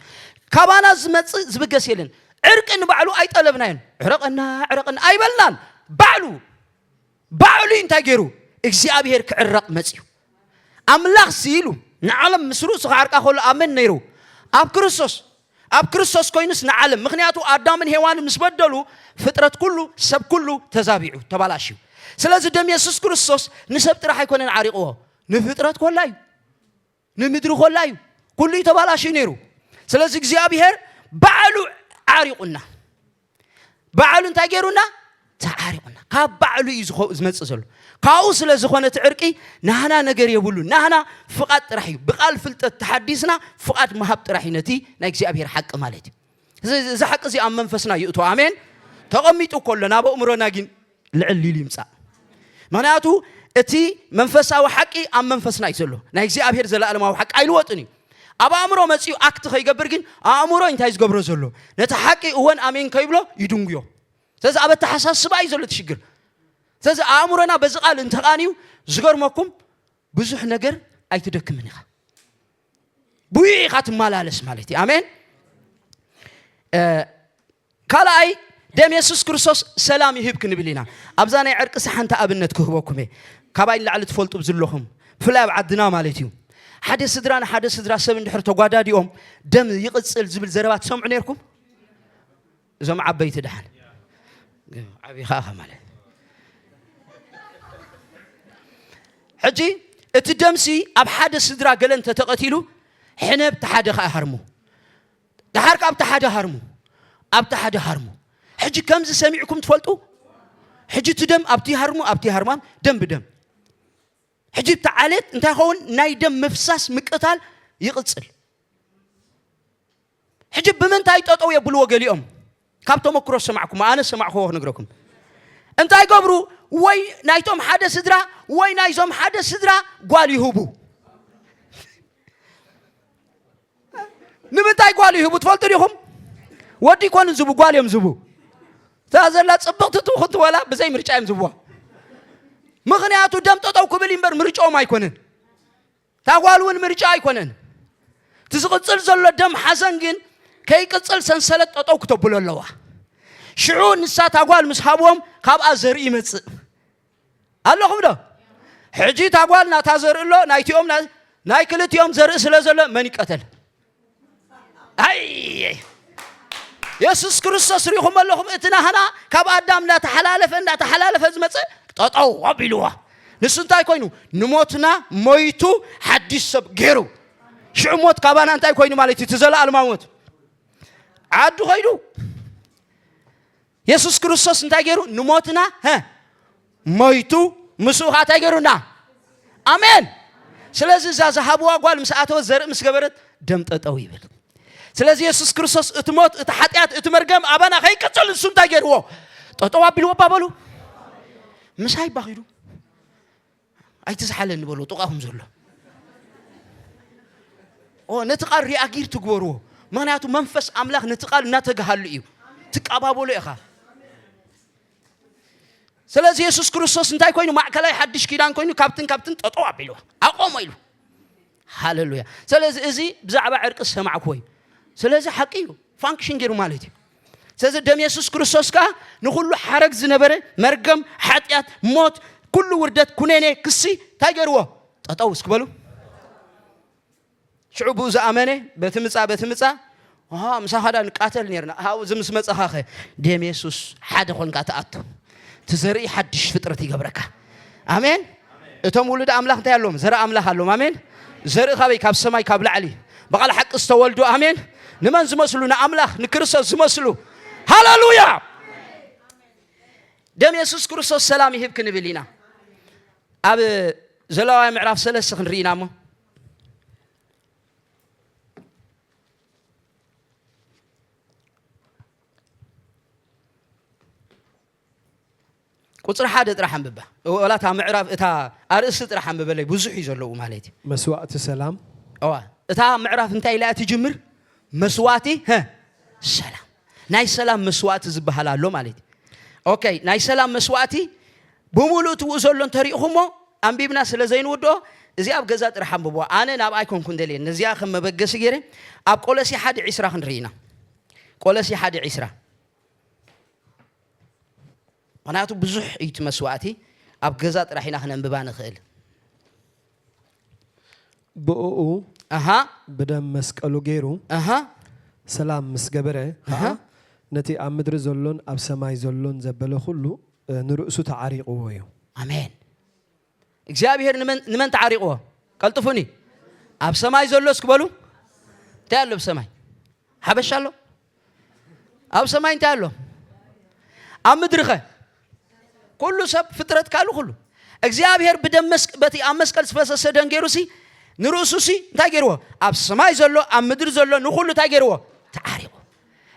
ካባና ዝመጽእ ዝብገስ የለን። ዕርቂ ንባዕሉ ኣይጠለብናዮን። ዕረቐና ዕረቐና ኣይበልናን። ባዕሉ ባዕሉ እዩ እንታይ ገይሩ እግዚኣብሔር ክዕረቕ መጽዩ። ኣምላኽ ሲ ኢሉ ንዓለም ምስ ርእሱ ክዓርቃ ከሎ ኣብ መን ነይሩ? ኣብ ክርስቶስ። ኣብ ክርስቶስ ኮይኑስ ንዓለም። ምክንያቱ ኣዳምን ሄዋንን ምስ በደሉ ፍጥረት ኩሉ ሰብ ኩሉ ተዛቢዑ ተባላሽዩ። ስለዚ ደም የሱስ ክርስቶስ ንሰብ ጥራሕ ኣይኮነን ዓሪቕዎ ንፍጥረት ኮላ እዩ። ንምድሪ ኮላ እዩ። ኩሉ እዩ ተባላሽዩ ነይሩ። ስለዚ እግዚኣብሔር ባዕሉ ዓሪቑና። ባዕሉ እንታይ ገይሩና? ተዓሪቑና። ካብ ባዕሉ እዩ ዝኾ-፣ ዝመጽእ ዘሎ። ካብኡ ስለ ዝኾነ እቲ ዕርቂ ናህና ነገር የብሉ። ናህና ፍቓድ ጥራሕ እዩ። ብቓል ፍልጠት ተሓዲስና ፍቓድ ምሃብ ጥራሕ እዩ ነቲ ናይ እግዚኣብሔር ሓቂ ማለት እዩ። እዚ፣ እዚ ሓቂ እዚ ኣብ መንፈስና ይእቶ። ኣሜን። ተቐሚጡ ከሎ ናብ ኣእምሮና ግን ልዕል ኢሉ ይምጻእ። ምኽንያቱ እቲ መንፈሳዊ ሓቂ ኣብ መንፈስና እዩ ዘሎ። ናይ እግዚኣብሔር ዘለኣለማዊ ሓቂ ኣይልወጥን እዩ። ኣብ ኣእምሮ መጺኡ ኣክት ከይገብር ግን ኣእምሮ እንታይ ዝገብሮ ዘሎ? ነቲ ሓቂ እወን ኣሜን ከይብሎ ይድንጉዮ። ስለዚ ኣብ ኣተሓሳስባ እዩ ዘሎ እቲ ሽግር። ስለዚ ኣእምሮና በዚ ቃል እንተቓንዩ ዝገርመኩም ብዙሕ ነገር ኣይትደክምን ኢኻ። ብኡ ኢኻ ትመላለስ ማለት እዩ። ኣሜን። እ፣ ካልኣይ ደም የሱስ ክርስቶስ ሰላም ይህብ ክንብል ኢና። ኣብዛ ናይ ዕርቂ ሓንቲ ኣብነት ክህበኩም እየ። ካባይ ንላዕሊ ትፈልጡ ዘለኹም ብፍላይ ኣብ ዓድና ማለት እዩ። ሓደ ስድራ ንሓደ ስድራ ሰብ እንድሕር ተጓዳዲኦም ደም ይቕጽል ዝብል ዘረባ ትሰምዑ ነርኩም? እዞም ዓበይቲ ደሓን ዓብኻ ማለት ሕጂ እቲ ደምሲ ኣብ ሓደ ስድራ ገለ እንተተቐቲሉ ሕነ ኣብቲ ሓደ ከኣ ሃርሙ፣ ደሓር ከኣ ኣብቲ ሓደ ሃርሙ፣ ኣብቲ ሓደ ሃርሙ። ሕጂ ከምዚ ሰሚዕኩም ትፈልጡ? ሕጂ እቲ ደም ኣብቲ ሃርሙ፣ ኣብቲ ሃርማም ደም ብደም። ሕጂ እቲ ዓሌት እንታይ ይኸውን? ናይ ደም ምፍሳስ ምቅታል ይቕጽል። ሕጂ ብምንታይ ጠጠው የብልዎ ገሊኦም? ካብ ተመክሮ ዝሰማዕኩም፣ ኣነ ዝሰማዕክዎ ክነግረኩም። እንታይ ገብሩ? ወይ ናይቶም ሓደ ስድራ ወይ ናይዞም ሓደ ስድራ ጓል ይህቡ። ንምንታይ ጓል ይህቡ ትፈልጡ ዲኹም? ወዲ ይኮኑ ዝቡ፣ ጓል እዮም ዝቡ። እታ ዘላ ጽብቕቲ ትኹን ትበላ ብዘይ ምርጫ እዮም ዝብዋ። ምኽንያቱ ደም ጠጠው ክብል እምበር ምርጫኦም ኣይኮነን። እታ ጓል እውን ምርጫ ኣይኮነን። እቲ ዝቕጽል ዘሎ ደም ሓዘን ግን ከይቅጽል ሰንሰለት ጠጠው ክተብሎ ኣለዋ። ሽዑ ንሳ እታ ጓል ምስ ሃብዎም ካብኣ ዘርኢ ይመጽእ። ኣለኹም ዶ? ሕጂ እታ ጓል ናታ ዘርኢ ኣሎ፣ ናይቲኦም ና-፣ ናይ ክልቲኦም ዘርኢ ስለ ዘሎ መን ይቀተል? ኣይ፣ የሱስ ክርስቶስ ሪኢኹም ኣለኹም? እቲ ናህና ካብ ኣዳም እንዳተሓላለፈ፣ እንዳተሓላለፈ ዝመጸ ጠጠው ኣቢልዋ። ንሱ እንታይ ኮይኑ? ንሞትና ሞይቱ ሓዲሽ ሰብ ገይሩ። ሽዑ ሞት ካባና እንታይ ኮይኑ ማለት እዩ? እቲ ዘለኣለማዊ ሞት። ዓዱ ኸይዱ። የሱስ ክርስቶስ እንታይ ገይሩ? ንሞትና፣ ሀ፣ ሞይቱ፣ ምስኡ ኸዓ እንታይ ገይሩና? ኣሜን። ስለዚ እዛ ዝሃብዋ ጓል ምስ ኣተወት፣ ዘርኢ ምስ ገበረት፣ ደም ጠጠው ይብል። ስለዚ የሱስ ክርስቶስ እቲ ሞት፣ እቲ ሓጢኣት፣ እቲ መርገም ኣባና ከይቅጽል ንሱ እንታይ ገይርዎ? ጠጠው ኣቢልዎ እባ በሉ። ምሳይ እባ ኺዱ። ኣይትዝሓለኒ በሎ ጥቓኹም ዘሎ። ኦ፣ ነቲ ቃል ሪኣጊር ትግበርዎ። ምኽንያቱ መንፈስ ኣምላኽ ነቲ ቃል እናተግሃሉ እዩ። ትቀባበሎ ኢኻ። ስለዚ የሱስ ክርስቶስ እንታይ ኮይኑ? ማእከላይ ሓድሽ ኪዳን ኮይኑ ካብትን ካብትን ጠጠው ኣቢልዎ። ኣቆሞ ኢሉ። ሃሌሉያ። ስለዚ እዚ ብዛዕባ ዕርቂ ዝሰማዕኩዎ እዩ። ስለዚ ሓቂ እዩ። ፋንክሽን ገይሩ ማለት እዩ። ስለዚ ደም የሱስ ክርስቶስ ከኣ ንኹሉ ሓረግ ዝነበረ መርገም፣ ሓጢኣት፣ ሞት፣ ኩሉ ውርደት፣ ኩነኔ፣ ክሲ እንታይ ገይርዎ? ጠጠው እስኪ በሉ። ሽዑ ብኡ ዝኣመነ በቲ ምጻ፣ በቲ ምጻ፣ "ኣሃ፣ ምሳኻ ዳ ንቃተል ኔርና። ኣሃ፣ እዚ ምስ መጻኻኸ ደም የሱስ ሓደ ኾንካ ትኣቱ። እቲ ዘርኢ ሓድሽ ፍጥረት ይገብረካ." ኣሜን። እቶም ውሉድ ኣምላኽ እንታይ ኣለዎም? ዘርኢ ኣምላኽ ኣለዎም። ኣሜን። ዘርኢ ካበይ? ካብ ሰማይ፣ ካብ ላዕሊ። ብቓል ሓቂ ዝተወልዱ። ኣሜን። ንመን ዝመስሉ? ንኣምላኽ፣ ንክርስቶስ ዝመስሉ። ሃሌሉያ! ደም የሱስ ክርስቶስ ሰላም ይህብ ክንብል ኢና። ኣብ ዘለዋውያን ምዕራፍ ሰለስተ ክንርኢ ኢና እሞ። ቁጽሪ ሓደ ጥራሕ ኣንብባ። ወላ እታ ምዕራፍ፣ እታ ኣርእስቲ ጥራሕ ኣንብበለይ፣ ብዙሕ እዩ ዘለዉ ማለት እዩ። መስዋእቲ ሰላም። እዋ፣ እታ ምዕራፍ እንታይ ኢላ እያ ትጅምር? መስዋእቲ፣ ሀ፣ ሰላም። ናይ ሰላም መስዋእቲ ዝበሃል ኣሎ ማለት እዩ። ኦኬ፣ ናይ ሰላም መስዋእቲ ብምሉእ እቲ ብኡ ዘሎ እንተሪእኹሞ፣ ኣንቢብና ስለ ዘይንውድኦ፣ እዚ ኣብ ገዛ ጥራሕ ኣንብብዋ። ኣነ ናብ ኣይኮንኩን ደልየ፣ ነዚኣ ከም መበገሲ ገይረ፣ ኣብ ቆሎሲ ሓደ ዒስራ ክንርኢ ኢና። ቆሎሲ ሓደ ዒስራ። ምኽንያቱ ብዙሕ እዩ እቲ መስዋእቲ፣ ኣብ ገዛ ጥራሕ ኢና ክነንብባ ንኽእል። ብእኡ ኣሃ። ብደም መስቀሉ ገይሩ ኣሃ። ሰላም ምስ ገበረ ኸዓ፣ ኣሃ። ነቲ ኣብ ምድሪ ዘሎን ኣብ ሰማይ ዘሎን ዘበለ ኩሉ፣ እ፣ ንርእሱ ተዓሪቕዎ እዩ። ኣሜን። እግዚኣብሔር ንመን፣ ንመን ተዓሪቕዎ? ቀልጥፉኒ። ኣብ ሰማይ ዘሎ እስኪ በሉ። እንታይ ኣሎ ኣብ ሰማይ? ሓበሻ ኣሎ? ኣብ ሰማይ እንታይ ኣሎ? ኣብ ምድሪ ኸ? ኩሉ ሰብ፣ ፍጥረት ካልእ ኩሉ። እግዚኣብሔር ብደም መስቅ-፣ በቲ ኣብ መስቀል ዝፈሰሰ ደም ገይሩ ሲ፣ ንርእሱ ሲ እንታይ ገይርዎ? ኣብ ሰማይ ዘሎ፣ ኣብ ምድሪ ዘሎ ንኹሉ እንታይ ገይርዎ? ተዓሪቑ።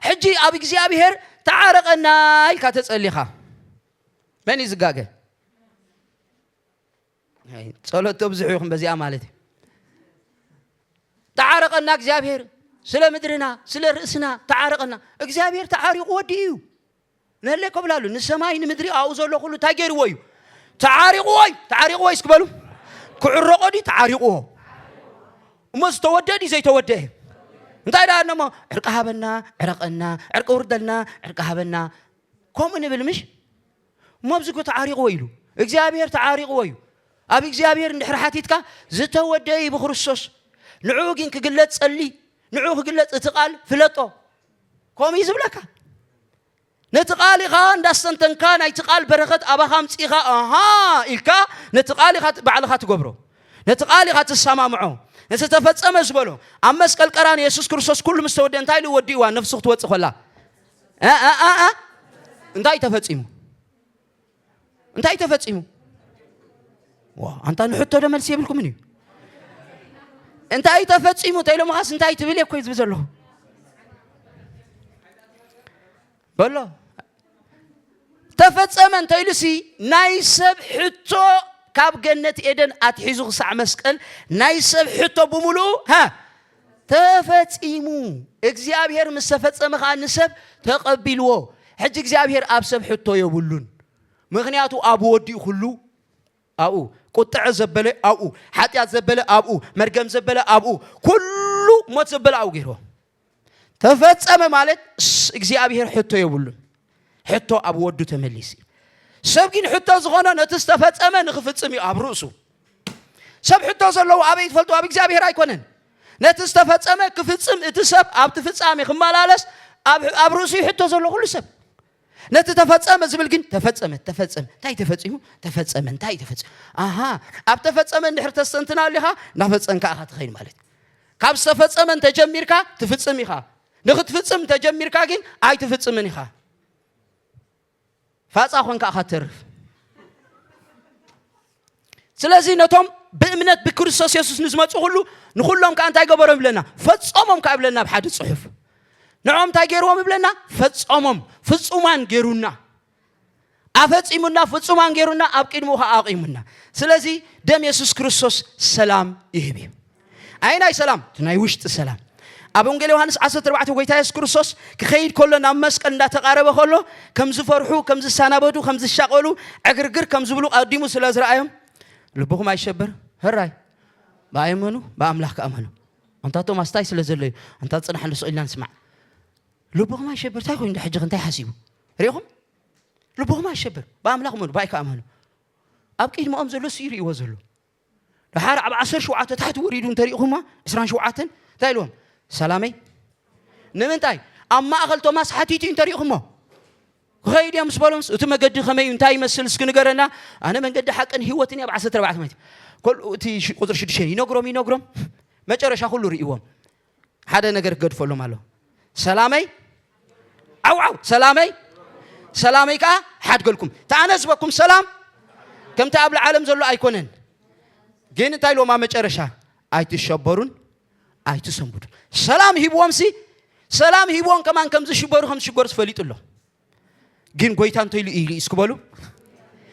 ሕጂ ኣብ እግዚኣብሔር ተዓረቐና ኢልካ ተጸሊኻ፣ መን እዩ ዝጋገ? ኣይ፣ ጸሎት ተብዝሑ ኢኹም በዚኣ ማለት እዩ። ተዓረቐና እግዚኣብሔር፣ ስለ ምድርና፣ ስለ ርእስና ተዓረቐና። እግዚኣብሔር ተዓሪቑ ወዲኡ እዩ። ነለ ከብላሉ፣ ንሰማይ ንምድሪ ኣብኡ ዘሎ ኩሉ እንታይ ገይርዎ እዩ? ተዓሪቑዎ እዩ። ተዓሪቑዎ እዩ እስኪ በሉ። ክዕረቆ ድዩ ተዓሪቑዎ? እሞ ዝተወደአ ድዩ ዘይተወደአ? እንታይ ደኣ እሞ ዕርቂ ሃበና፣ ዕረቐና፣ ዕርቂ ውርደልና፣ ዕርቂ ሃበና። ከምኡ ንብል ምሽ? እሞ ኣብዚ እኮ ተዓሪቑዎ ኢሉ። እግዚኣብሔር ተዓሪቑዎ እዩ። ኣብ እግዚኣብሔር እንድሕር ሓቲትካ፣ ዝተወደአ እዩ ብክርስቶስ። ንዕኡ ግን ክግለጽ ጸሊ፣ ንዕኡ ክግለጽ እቲ ቃል ፍለጦ። ከምኡ እዩ ዝብለካ። ነቲ ቃል ኢኻ እንዳስተንተንካ፣ ናይቲ ቃል በረኸት ኣባኻ ኣምጺኻ፣ ኣሃ ኢልካ፣ ነቲ ቃል ኢኻ ት-፣ ባዕልኻ ትገብሮ። ነቲ ቃል ኢኻ ትሰማምዖ። ነቲ ተፈጸመ ዝበሎ፣ ኣብ መስቀል ቀራንዮ የሱስ ክርስቶስ ኩሉ ምስ ተወደአ እንታይ ኢሉ ወዲእዋ ነፍሱ ክትወጽእ ከላ? እ፣ እ፣ እ፣ እ? እንታይ ተፈጺሙ? እንታይ ተፈጺሙ? ዋ፣ ኣንታ ንሕቶ ዶ መልሲ የብልኩምን እዩ? እንታይ ተፈጺሙ? ተይሎምኻስ እንታይ ትብል እየ እኮ ዝብል ዘለኹ። በሎ። ተፈጸመ እንተኢሉሲ፣ ናይ ሰብ ሕቶ ካብ ገነት ኤደን ኣትሒዙ ክሳዕ መስቀል፣ ናይ ሰብ ሕቶ ብምሉኡ፣ ሃ፣ ተፈጺሙ። እግዚኣብሔር ምስ ተፈጸመ ኸኣ ንሰብ ተቐቢልዎ። ሕጂ እግዚኣብሔር ኣብ ሰብ ሕቶ የብሉን። ምኽንያቱ ኣብ ወዲኡ ኩሉ ኣብኡ፣ ቁጥዐ ዘበለ ኣብኡ፣ ሓጢኣት ዘበለ ኣብኡ፣ መርገም ዘበለ ኣብኡ፣ ኩሉ ሞት ዘበለ ኣብኡ ገይርዎ። ተፈጸመ ማለት ስ-፣ እግዚኣብሔር ሕቶ የብሉን። ሕቶ ኣብ ወዱ ተመሊሱ። ሰብ ግን ሕቶ ዝኾኖ ነቲ ዝተፈጸመ ንኽፍጽም እዩ ኣብ ርእሱ። ሰብ ሕቶ ዘለዎ ኣበይ ትፈልጡ? ኣብ እግዚኣብሔር ኣይኮነን። ነቲ ዝተፈጸመ ክፍጽም እቲ ሰብ ኣብቲ ፍጻሜ ክመላለስ ኣብ፣ ኣብ ርእሱ እዩ ሕቶ ዘሎ ኩሉ ሰብ። ነቲ ተፈጸመ ዝብል ግን ተፈጸመ፣ ተፈጸመ። እንታይ ተፈጺሙ? ተፈጸመ። እንታይ ተፈጸመ? ኣሃ፣ ኣብ ተፈጸመ እንድሕር ተስተንትና ኣሊኻ፣ እናፈጸምካ ኢኻ ትኸይድ ማለት እዩ። ካብ ዝተፈጸመ እንተጀሚርካ፣ ትፍጽም ኢኻ። ንኽትፍጽም እንተጀሚርካ ግን፣ ኣይትፍጽምን ኢኻ። ፋጻ ኾንካ ኢኻ ትተርፍ። ስለዚ ነቶም ብእምነት ብክርስቶስ የሱስ ንዝመጹ ኩሉ፣ ንኹሎም ከኣ እንታይ ገበሮም ይብለና? ፈጸሞም ከኣ ይብለና ኣብ ሓደ ጽሑፍ። ንዖም እንታይ ገይርዎም ይብለና? ፈጸሞም፣ ፍጹማን ገይሩና። ኣፈጺሙና፣ ፍጹማን ገይሩና፣ ኣብ ቅድሚኡ ከኣ ኣቑሙና። ስለዚ ደም የሱስ ክርስቶስ ሰላም ይህብ እዩ። ኣየናይ ሰላም? እቲ ናይ ውሽጢ ሰላም። ኣብ ወንጌል ዮሃንስ ዓሰርተ ኣርባዕተ ጎይታ የሱስ ክርስቶስ ክኸይድ ከሎ፣ ናብ መስቀል እንዳተቓረበ ከሎ፣ ከም ዝፈርሑ፣ ከም ዝሰናበዱ፣ ከም ዝሻቐሉ፣ ዕግርግር ከም ዝብሉ ኣቐዲሙ ስለ ዝረኣዮም፣ ልብኹም ኣይሸበር፣ ህራይ፣ ብኣይ እመኑ፣ ብኣምላኽ ከኣ እመኑ። ኣንታ ቶማስ፣ እንታይ ስለ ዘሎ እዩ? ኣንታ ጽናሕ፣ ንስቕ ኢልና ንስማዕ። ልብኹም ኣይሸበር፣ እንታይ ኮይኑ? ሕጂ እንታይ ሓሲቡ? ሪኢኹም? ልብኹም ኣይሸበር፣ ብኣምላኽ እመኑ፣ ብኣይ ከኣ እመኑ። ኣብ ቅድሚኦም ዘሎ እሱ ይርእይዎ ዘሎ። ደሓር ኣብ ዓሰርተ ሸውዓተ ታሕቲ ወሪዱ እንተሪእኹማ፣ ዕስራን ሸውዓተን እንታይ ኢልዎም? ሰላመይ። ንምንታይ? ኣብ ማእኸል ቶማስ ሓቲቱ እዩ እንተሪእኹሞ። ክኸይድ እዮም ምስ በሎም፣ እቲ መገዲ ከመይ እዩ? እንታይ ይመስል? እስኪ ንገረና። ኣነ መንገዲ ሓቅን ህይወትን እየ፣ ኣብ ዓሰርተ ኣርባዕተ ማለት እዩ። ኮል-፣ እቲ ሽ-፣ ቁፅሪ ሽዱሽተ ይነግሮም፣ ይነግሮም። መጨረሻ ኩሉ ርእይዎም። ሓደ ነገር ክገድፈሎም ኣሎ። ሰላመይ፣ ዓው ዓው፣ ሰላመይ፣ ሰላመይ ከኣ ሓድገልኩም። እቲ ኣነ ዝበኩም ሰላም ከምቲ ኣብ ዓለም ዘሎ ኣይኮነን። ግን እንታይ ኢልዎም ኣብ መጨረሻ? ኣይትሸበሩን ኣይትሰንብዱን። ሰላም ሂብዎም ሲ፣ ሰላም ሂብዎም ከማን ከም ዝሽበሩ፣ ከም ዝሽገሩ ፈሊጡ ኣሎ። ግን ጎይታ እንተ ኢሉ ኢሉ እስኪ በሉ።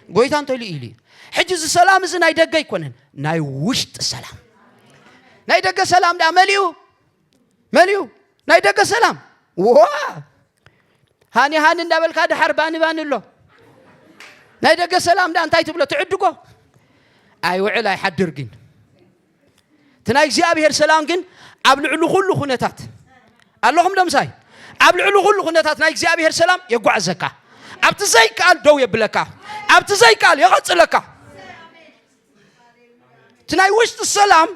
ጎይታ እንተ ኢሉ ኢሉ። ሕጂ እዚ ሰላም እዚ ናይ ደገ ኣይኮነን፣ ናይ ውሽጢ ሰላም። ናይ ደገ ሰላም ደኣ መሊኡ፣ መሊኡ። ናይ ደገ ሰላም። ዋ! ሃኒ ሃኒ እንዳበልካ ድሓር ባኒ ባኒ ኣሎ። ናይ ደገ ሰላም ደኣ እንታይ ትብሎ? ትዕድጎ። ኣይውዕል ኣይሓድር ግን። እቲ ናይ እግዚኣብሔር ሰላም ግን ኣብ ልዕሊ ኩሉ ኩነታት፣ ኣለኹም ዶ ምሳይ? ኣብ ልዕሊ ኩሉ ኩነታት ናይ እግዚኣብሔር ሰላም የጓዕዘካ። ኣብቲ ዘይከኣል ደው የብለካ። ኣብቲ ዘይከኣል የቐጽለካ። እቲ ናይ ውሽጢ ሰላም፣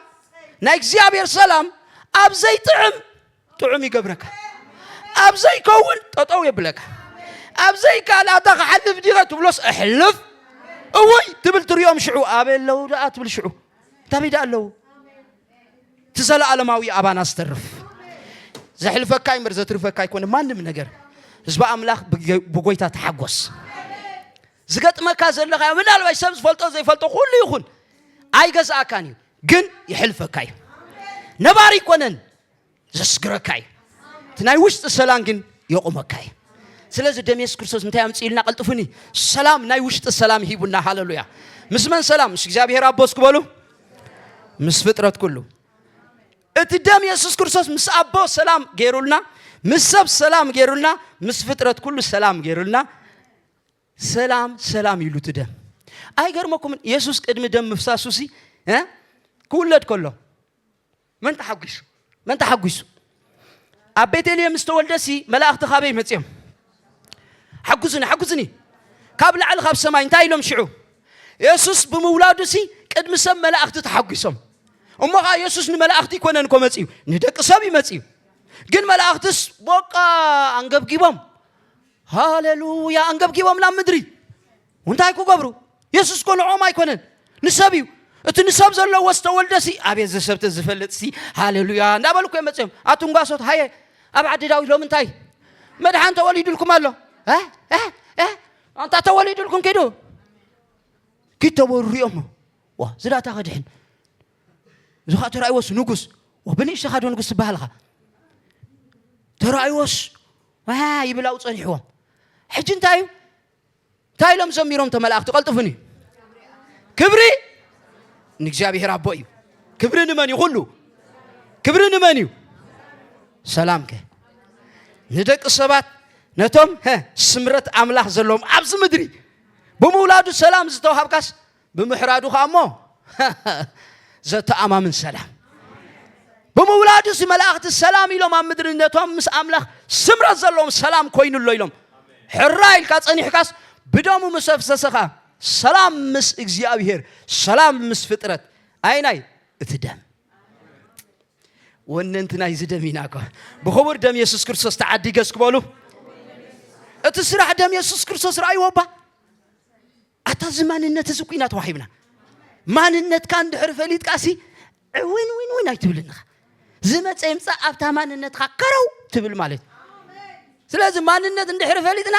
ናይ እግዚኣብሔር ሰላም ኣብ ዘይጥዕም ጥዑም ይገብረካ። ኣብ ዘይከውን ጠጠው የብለካ። ኣብ ዘይከኣል ኣታ ክሓልፍ ዲኸ ትብሎስ እሕልፍ። እውይ ትብል ትሪኦም ሽዑ። ኣበይ ኣለዉ ደኣ ትብል ሽዑ። እንታይ ደኣ ኣለዉ? እቲ ዘለኣለማዊ ኣባና ዝተርፍ። ዘሕልፈካ እምበር ዘትርፈካ ኣይኮነ ማንም ነገር። ህዝቢ ኣምላኽ ብገ-፣ ብጎይታ ተሓጎስ። ዝገጥመካ ዘለኻዮ ምናልባሽ ሰብ ዝፈልጦ ዘይፈልጦ ኩሉ ይኹን ኣይገዝኣካን እዩ፣ ግን ይሕልፈካ እዩ። ነባሪ ኣይኮነን፣ ዘስግረካ እዩ። እቲ ናይ ውሽጢ ሰላም ግን የቑመካ እዩ። ስለዚ ደም የሱስ ክርስቶስ እንታይ ኣምፅእልና? ቀልጥፉኒ። ሰላም፣ ናይ ውሽጢ ሰላም ሂቡና። ሃለሉያ። ምስ መን ሰላም? ምስ እግዚኣብሔር ኣቦ እስኪ በሉ። ምስ ፍጥረት ኩሉ። እቲ ደም የሱስ ክርስቶስ ምስ ኣቦ ሰላም ገይሩልና፣ ምስ ሰብ ሰላም ገይሩልና፣ ምስ ፍጥረት ኩሉ ሰላም ገይሩልና። ሰላም ሰላም ኢሉ እቲ ደም። ኣይገርመኩምን? የሱስ ቅድሚ ደም ምፍሳሱ ሲ፣ እ? ክውለድ ከሎ መን ተሓጒሱ? መን ተሓጒሱ? ኣብ ቤተልሔም ምስ ተወልደ ሲ መላእኽቲ ካበይ መጺኦም? ሓጉዝኒ፣ ሓጉዝኒ። ካብ ላዕሊ ካብ ሰማይ እንታይ ኢሎም ሽዑ? የሱስ ብምውላዱ ሲ ቅድሚ ሰብ መላእኽቲ ተሓጒሶም። እሞ ኸኣ የሱስ ንመላእኽቲ ኣይኮነን እኮ መጺኡ፣ ንደቂ ሰብ እዩ መጺኡ። ግን መላእኽትስ በቃ ኣንገብጊቦም፣ ሃሌሉያ፣ ኣንገብጊቦም ናብ ምድሪ። እንታይ ክገብሩ? የሱስ እኮ ንኦም ኣይኮነን፣ ንሰብ እዩ። እቲ ንሰብ ዘለዎ ዝተወልደ ሲ፣ ኣቤት ዘሰብተ ዝፈልጥ ሲ፣ ሃሌሉያ እንዳበሉ እኮ እዮም መጺኦም። ኣቱንጓሶት፣ ሃየ፣ ኣብ ዓዲ ዳዊት ሎም እንታይ መድሓን ተወሊዱልኩም ኣሎ? እ? እ? እ? ኣንታ ተወሊዱልኩም ኪዱ። ኪድ ተወሩ ሪኦሞ። ዋ፣ ዝዳታ ከድሕን። እዚ ኸኣ ተራእይዎስ ንጉስ። ዋ፣ ብንእሽተኻ ዶ ንጉስ ትበሃል ኢኻ? ተራእይዎስ፣ ዋ፣ ይብል ኣብኡ ጸኒሕዎም። ሕጂ እንታይ እዩ? እንታይ ኢሎም ዘሚሮም እቶም መላእኽቲ? ቀልጥፉኒ። ክብሪ ንእግዚኣብሔር ኣቦ እዩ። ክብሪ ንመን እዩ? ኩሉ ክብሪ ንመን እዩ? ሰላም ከ ንደቂ ሰባት፣ ነቶም፣ ሀ፣ ስምረት ኣምላኽ ዘለዎም ኣብዚ ምድሪ ብምውላዱ ሰላም ዝተዋሃብካስ ብምሕራዱ ኸኣ እሞ ዘተኣማምን ሰላም። ብምውላዱ ሲ መላእኽቲ ሰላም ኢሎም ኣብ ምድሪ ነቶም ምስ ኣምላኽ ስምረት ዘለዎም ሰላም ኮይኑሎ ኢሎም። ሕራ ኢልካ ጸኒሕካስ ብደሙ ምስ ኣፍሰሰኻ ሰላም ምስ እግዚኣብሔር፣ ሰላም ምስ ፍጥረት። ኣይናይ እቲ ደም። ወነንቲ ናይዚ ደም ኢና እኮ። ብኽቡር ደም የሱስ ክርስቶስ ተዓዲገ እስኪ በሉ። እቲ ስራሕ ደም የሱስ ክርስቶስ ረኣይዎ እባ። ኣታ እዚ ማንነት እዚ እኮ ኢና ተዋሂብና። ማንነትካ እንድሕር ፈሊጥካ ሲ፣ እ፣ ዊን፣ ዊን፣ ዊን ኣይትብልን ኢኻ። ዝመጸ ይምጻእ ኣብታ ማንነትካ ከረው ትብል ማለት እዩ። ስለዚ ማንነት እንድሕር ፈሊጥና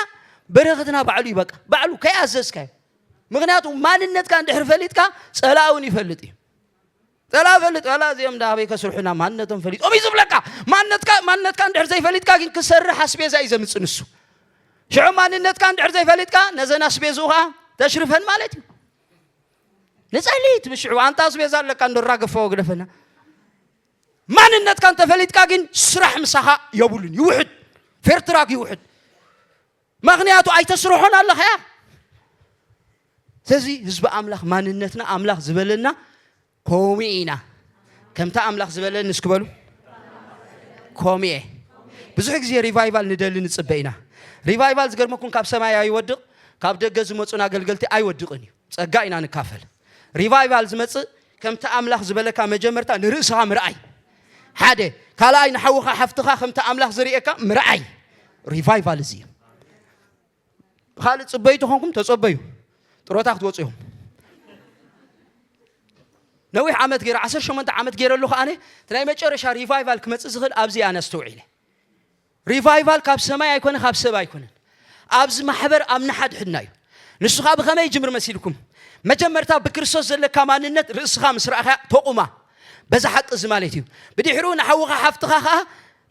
በረኸትና ባዕሉ እዩ በቃ። ባዕሉ ከይኣዘዝካዮ። ምኽንያቱ ማንነትካ እንድሕር ፈሊጥካ ጸላእ እውን ይፈልጥ እዩ። ጸላእ ፈልጥ፣ ዋላ እዚኦም እንዳ ኣበይ ከስርሑና ማንነቶም ፈሊጦም እዩ ዝብለካ። ማንነትካ፣ ማንነትካ እንድሕር ዘይፈሊጥካ ግን ክሰርሕ ኣስቤዛ እዩ ዘምጽእ ንሱ። ሽዑ ማንነትካ እንድሕር ዘይፈሊጥካ ነዘን ኣስቤዝኡ ኸኣ ተሽርፈን ማለት እዩ። ንጸሊ ትብል ሽዑ ኣንታ ኣስቤዛ ኣለካ እንዶ ራገፋዎ ግደፈና። ማንነትካ እንተፈሊጥካ ግን ስራሕ ምሳኻ የብሉን፣ ይውሕድ። ፌርትራክ ይውሕድ። ምኽንያቱ ኣይተስርሖን ኣለኻያ። ስለዚ ህዝቢ ኣምላኽ ማንነትና ኣምላኽ ዝበለና ከምኡ ኢና። ከምታ ኣምላኽ ዝበለኒ እስኪ በሉ። ከምኡ እየ። ብዙሕ ግዜ ሪቫይቫል ንደሊ ንጽበ ኢና። ሪቫይቫል ዝገርመኩም ካብ ሰማይ ኣይወድቕ፣ ካብ ደገ ዝመጹን ኣገልገልቲ ኣይወድቕን እዩ። ጸጋ ኢና ንካፈል። ሪቫይቫል ዝመጽእ ከምቲ ኣምላኽ ዝበለካ መጀመርታ ንርእስኻ ምርኣይ። ሓደ። ካልኣይ ንሓውኻ ሓፍትኻ ከምቲ ኣምላኽ ዝርእየካ ምርኣይ። ሪቫይቫል እዚ እዩ። ካልእ ጽበዩ ተኾንኩም ተጸበዩ። ጥሮታ ክትወጹ እዮም። ነዊሕ ዓመት ገይረ፣ ዓሰርተ ሸሞንተ ዓመት ገይረ ኣለኹ ኣነ። እቲ ናይ መጨረሻ ሪቫይቫል ክመጽእ ዝኽእል ኣብዚ ኣነ ኣስተውዒለ። ሪቫይቫል ካብ ሰማይ ኣይኮነ፣ ካብ ሰብ ኣይኮነን። ኣብዚ ማሕበር ኣብ ንሓድሕድና እዩ። ንሱ ኸኣ ብኸመይ ይጅምር መሲልኩም? መጀመርታ ብክርስቶስ ዘለካ ማንነት ርእስኻ ምስ ረኣኻ ተቑማ። በዛ ሓቂ እዚ ማለት እዩ። ብድሕሪኡ ንሓውኻ ሓፍትኻ ኸኣ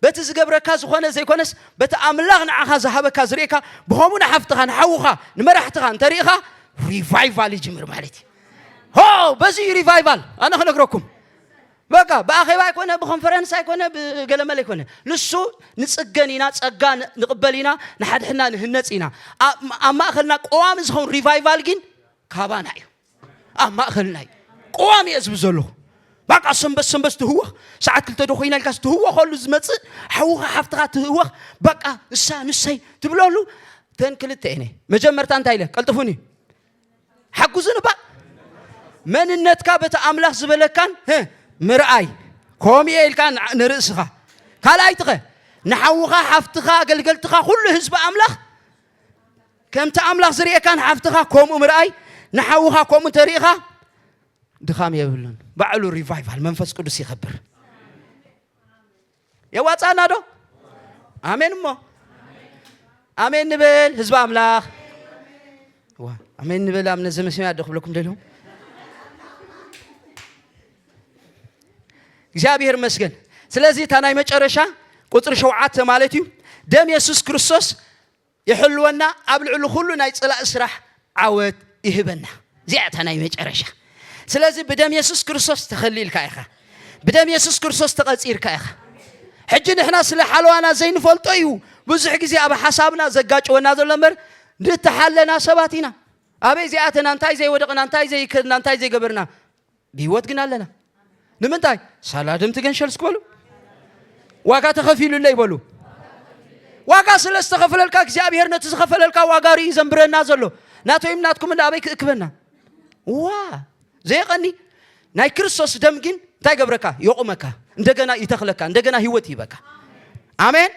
በቲ ዝገብረካ ዝኾነ ዘይኮነስ በቲ ኣምላኽ ንዓኻ ዝሃበካ ዝርእካ ብኸምኡ ንሓፍትኻ ንሓውኻ ንመራሕትኻ እንተርእኻ ሪቫይቫል ይጅምር ማለት እዩ። ሆ በዚ እዩ ሪቫይቫል ኣነ ክነግረኩም። በቃ ብኣኼባ ኣይኮነ ብኮንፈረንስ ኣይኮነ ብገለመለ ኣይኮነ ንሱ ንጽገን ኢና ጸጋ ን- ንቕበል ኢና ንሓድሕና ንህነጽ ኢና። ኣብ ኣብ ማእኸልና ቀዋሚ ዝኸውን ሪቫይቫል ግን ካባና እዩ። ኣብ ማእኸልና እዩ። ቀዋሚ እየ ዝብል ዘለኹ። በቃ ሰንበት ሰንበት ትህወኽ ሰዓት ክልተ ዶ ኮይና ኢልካ ትህወኸሉ ዝመጽእ ሓውኻ ሓፍትኻ ትህወኽ በቃ እሳ ንሰይ ትብለሉ። ተን ክልተ እኔ መጀመርታ እንታይ ኢለ ቀልጥፉኒ ሓጉዝን እባ መንነትካ በቲ ኣምላኽ ዝበለካን ህ ምርኣይ ኮሚኤ ኢልካ ን- ንርእስኻ ካልኣይትኸ ንሓውኻ ሓፍትኻ ኣገልገልትኻ ኩሉ ህዝቢ ኣምላኽ ከምቲ ኣምላኽ ዝርእየካ ንሓፍትኻ ከምኡ ምርኣይ ንሓውኻ ከምኡ እንተርኢኻ ድኻም የብሉን ባዕሉ ሪቫይቫል መንፈስ ቅዱስ ይኸብር የዋጻና ዶ? ኣሜን እሞ ኣሜን ንብል ህዝቢ ኣምላኽ። ዋ ኣሜን ንብል ኣብ ነዚ መስሚያ ዶ ክብለኩም ደልኹም? እግዚኣብሔር ይመስገን። ስለዚ እታ ናይ መጨረሻ ቁፅሪ ሸውዓተ ማለት እዩ፣ ደም የሱስ ክርስቶስ ይሕልወና፣ ኣብ ልዕሊ ኩሉ ናይ ጽላእ ስራሕ ዓወት ይህበና። እዚኣ እታ ናይ መጨረሻ። ስለዚ ብደም የሱስ ክርስቶስ ተኸሊልካ ኢኻ። ብደም የሱስ ክርስቶስ ተቐጺርካ ኢኻ። ሕጂ ንሕና ስለ ሓለዋና ዘይንፈልጦ እዩ ብዙሕ ግዜ ኣብ ሓሳብና ዘጋጭወና ዘሎ እምበር፣ ንተሓለና ሰባት ኢና። ኣበይ እዚኣተና እንታይ ዘይወደቕና እንታይ ዘይከድና እንታይ ዘይገበርና ብህይወት ግን ኣለና። ንምንታይ? ሳላ ደም ትገንሸል እስክበሉ ዋጋ ተኸፊሉለይ በሉ። ዋጋ ስለ ዝተኸፈለልካ እግዚኣብሔር ነቲ ዝኸፈለልካ ዋጋ ርኢ ዘንብረና ዘሎ። ናተይም ናትኩም እንዳ ኣበይ ክእክበና? ዋ ዘይቐኒ ናይ ክርስቶስ ደም ግን እንታይ ገብረካ? የቑመካ፣ እንደገና ይተኽለካ፣ እንደገና ህይወት ይበካ። ኣሜን።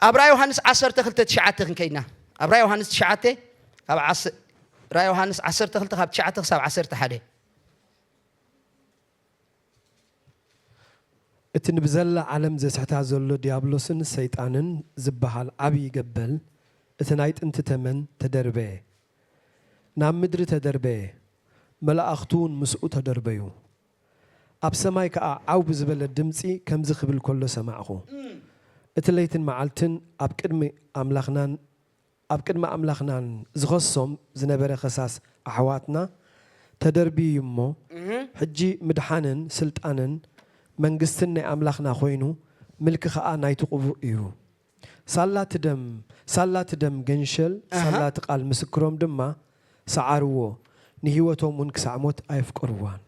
ኣብ ራእይ ዮሃንስ ዓሰርተ ክልተ ትሽዓተ ክንከይድና፣ ኣብ ራእይ ዮሃንስ ትሽዓተ ካብ ዓስ- ራእይ ዮሃንስ ዓሰርተ ክልተ ካብ ትሽዓተ ክሳብ ዓሰርተ ሓደ። እቲ ንብዘላ ዓለም ዘስሕታ ዘሎ ዲያብሎስን ሰይጣንን ዝበሃል ዓብዪ ገበል፣ እቲ ናይ ጥንቲ ተመን ተደርበየ። ናብ ምድሪ ተደርበየ፣ መላእኽቱ እውን ምስኡ ተደርበዩ። ኣብ ሰማይ ከኣ ዓው ብዝበለ ድምጺ ከምዚ ክብል ከሎ ሰማዕኹ፣ እቲ ለይትን መዓልትን ኣብ ቅድሚ ኣምላኽናን ኣብ ቅድሚ ኣምላኽናን ዝኸሶም ዝነበረ ኸሳስ ኣሕዋትና ተደርብዩ እዩ እሞ፣ ሕጂ ምድሓንን ስልጣንን መንግስትን ናይ ኣምላኽና ኾይኑ፣ ምልኪ ኸኣ ናይቲ ቅቡእ እዩ። ሳላ እቲ ደም ሳላ እቲ ደም ገንሸል፣ ሳላ እቲ ቃል ምስክሮም ድማ ሰዓርዎ፣ ንህይወቶም እውን ክሳዕ ሞት ኣየፍቀርዋን።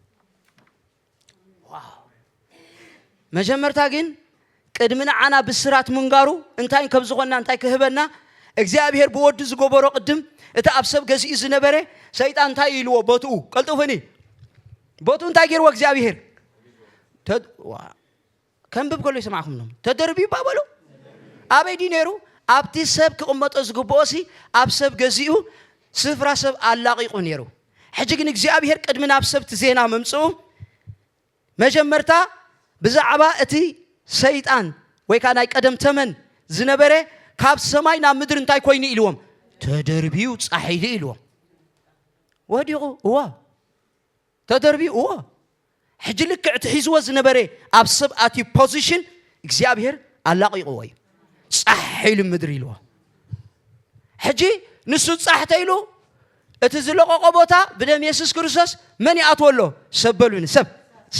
መጀመርታ ግን ቅድሚ ንዓና ብስራት ምንጋሩ እንታይ ከም ዝኾንና እንታይ ክህበና እግዚኣብሔር ብወዱ ዝገበሮ ቅድም እቲ ኣብ ሰብ ገዚኡ ዝነበረ ሰይጣን እንታይ ኢልዎ ቦትኡ ቀልጥፉኒ ቦትኡ እንታይ ገይርዎ እግዚኣብሔር ተድ- ዋ- ከንብብ ከሎ ይሰማዕኩም ነው ተደርቢባ በሉ ኣበይ ድዩ ነይሩ ኣብቲ ሰብ ክቕመጦ ዝግብኦ ሲ ኣብ ሰብ ገዚኡ ስፍራ ሰብ ኣላቒቑ ነይሩ ሕጂ ግን እግዚኣብሔር ቅድሚ ናብ ሰብ እቲ ዜና ምምፅኡ መጀመርታ ብዛዕባ እቲ ሰይጣን ወይ ከዓ ናይ ቀደም ተመን ዝነበረ ካብ ሰማይ ናብ ምድሪ እንታይ ኮይኑ ኢልዎም ተደርብዩ ፃሒሉ ኢልዎም ወዲቑ እዋ ተደርብዩ እዋ ሕጂ ልክዕ እቲ ሒዝዎ ዝነበረ ኣብ ሰብ ኣትዩ ፖዚሽን እግዚኣብሔር ኣላቂቕዎ እዩ ፃሕ ኢሉ ምድሪ ኢልዎ ሕጂ ንሱ ፃሕ ተኢሉ እቲ ዝለቐቖ ቦታ ብደም የሱስ ክርስቶስ መን ይኣትወሎ ሰብ በሉኒ ሰብ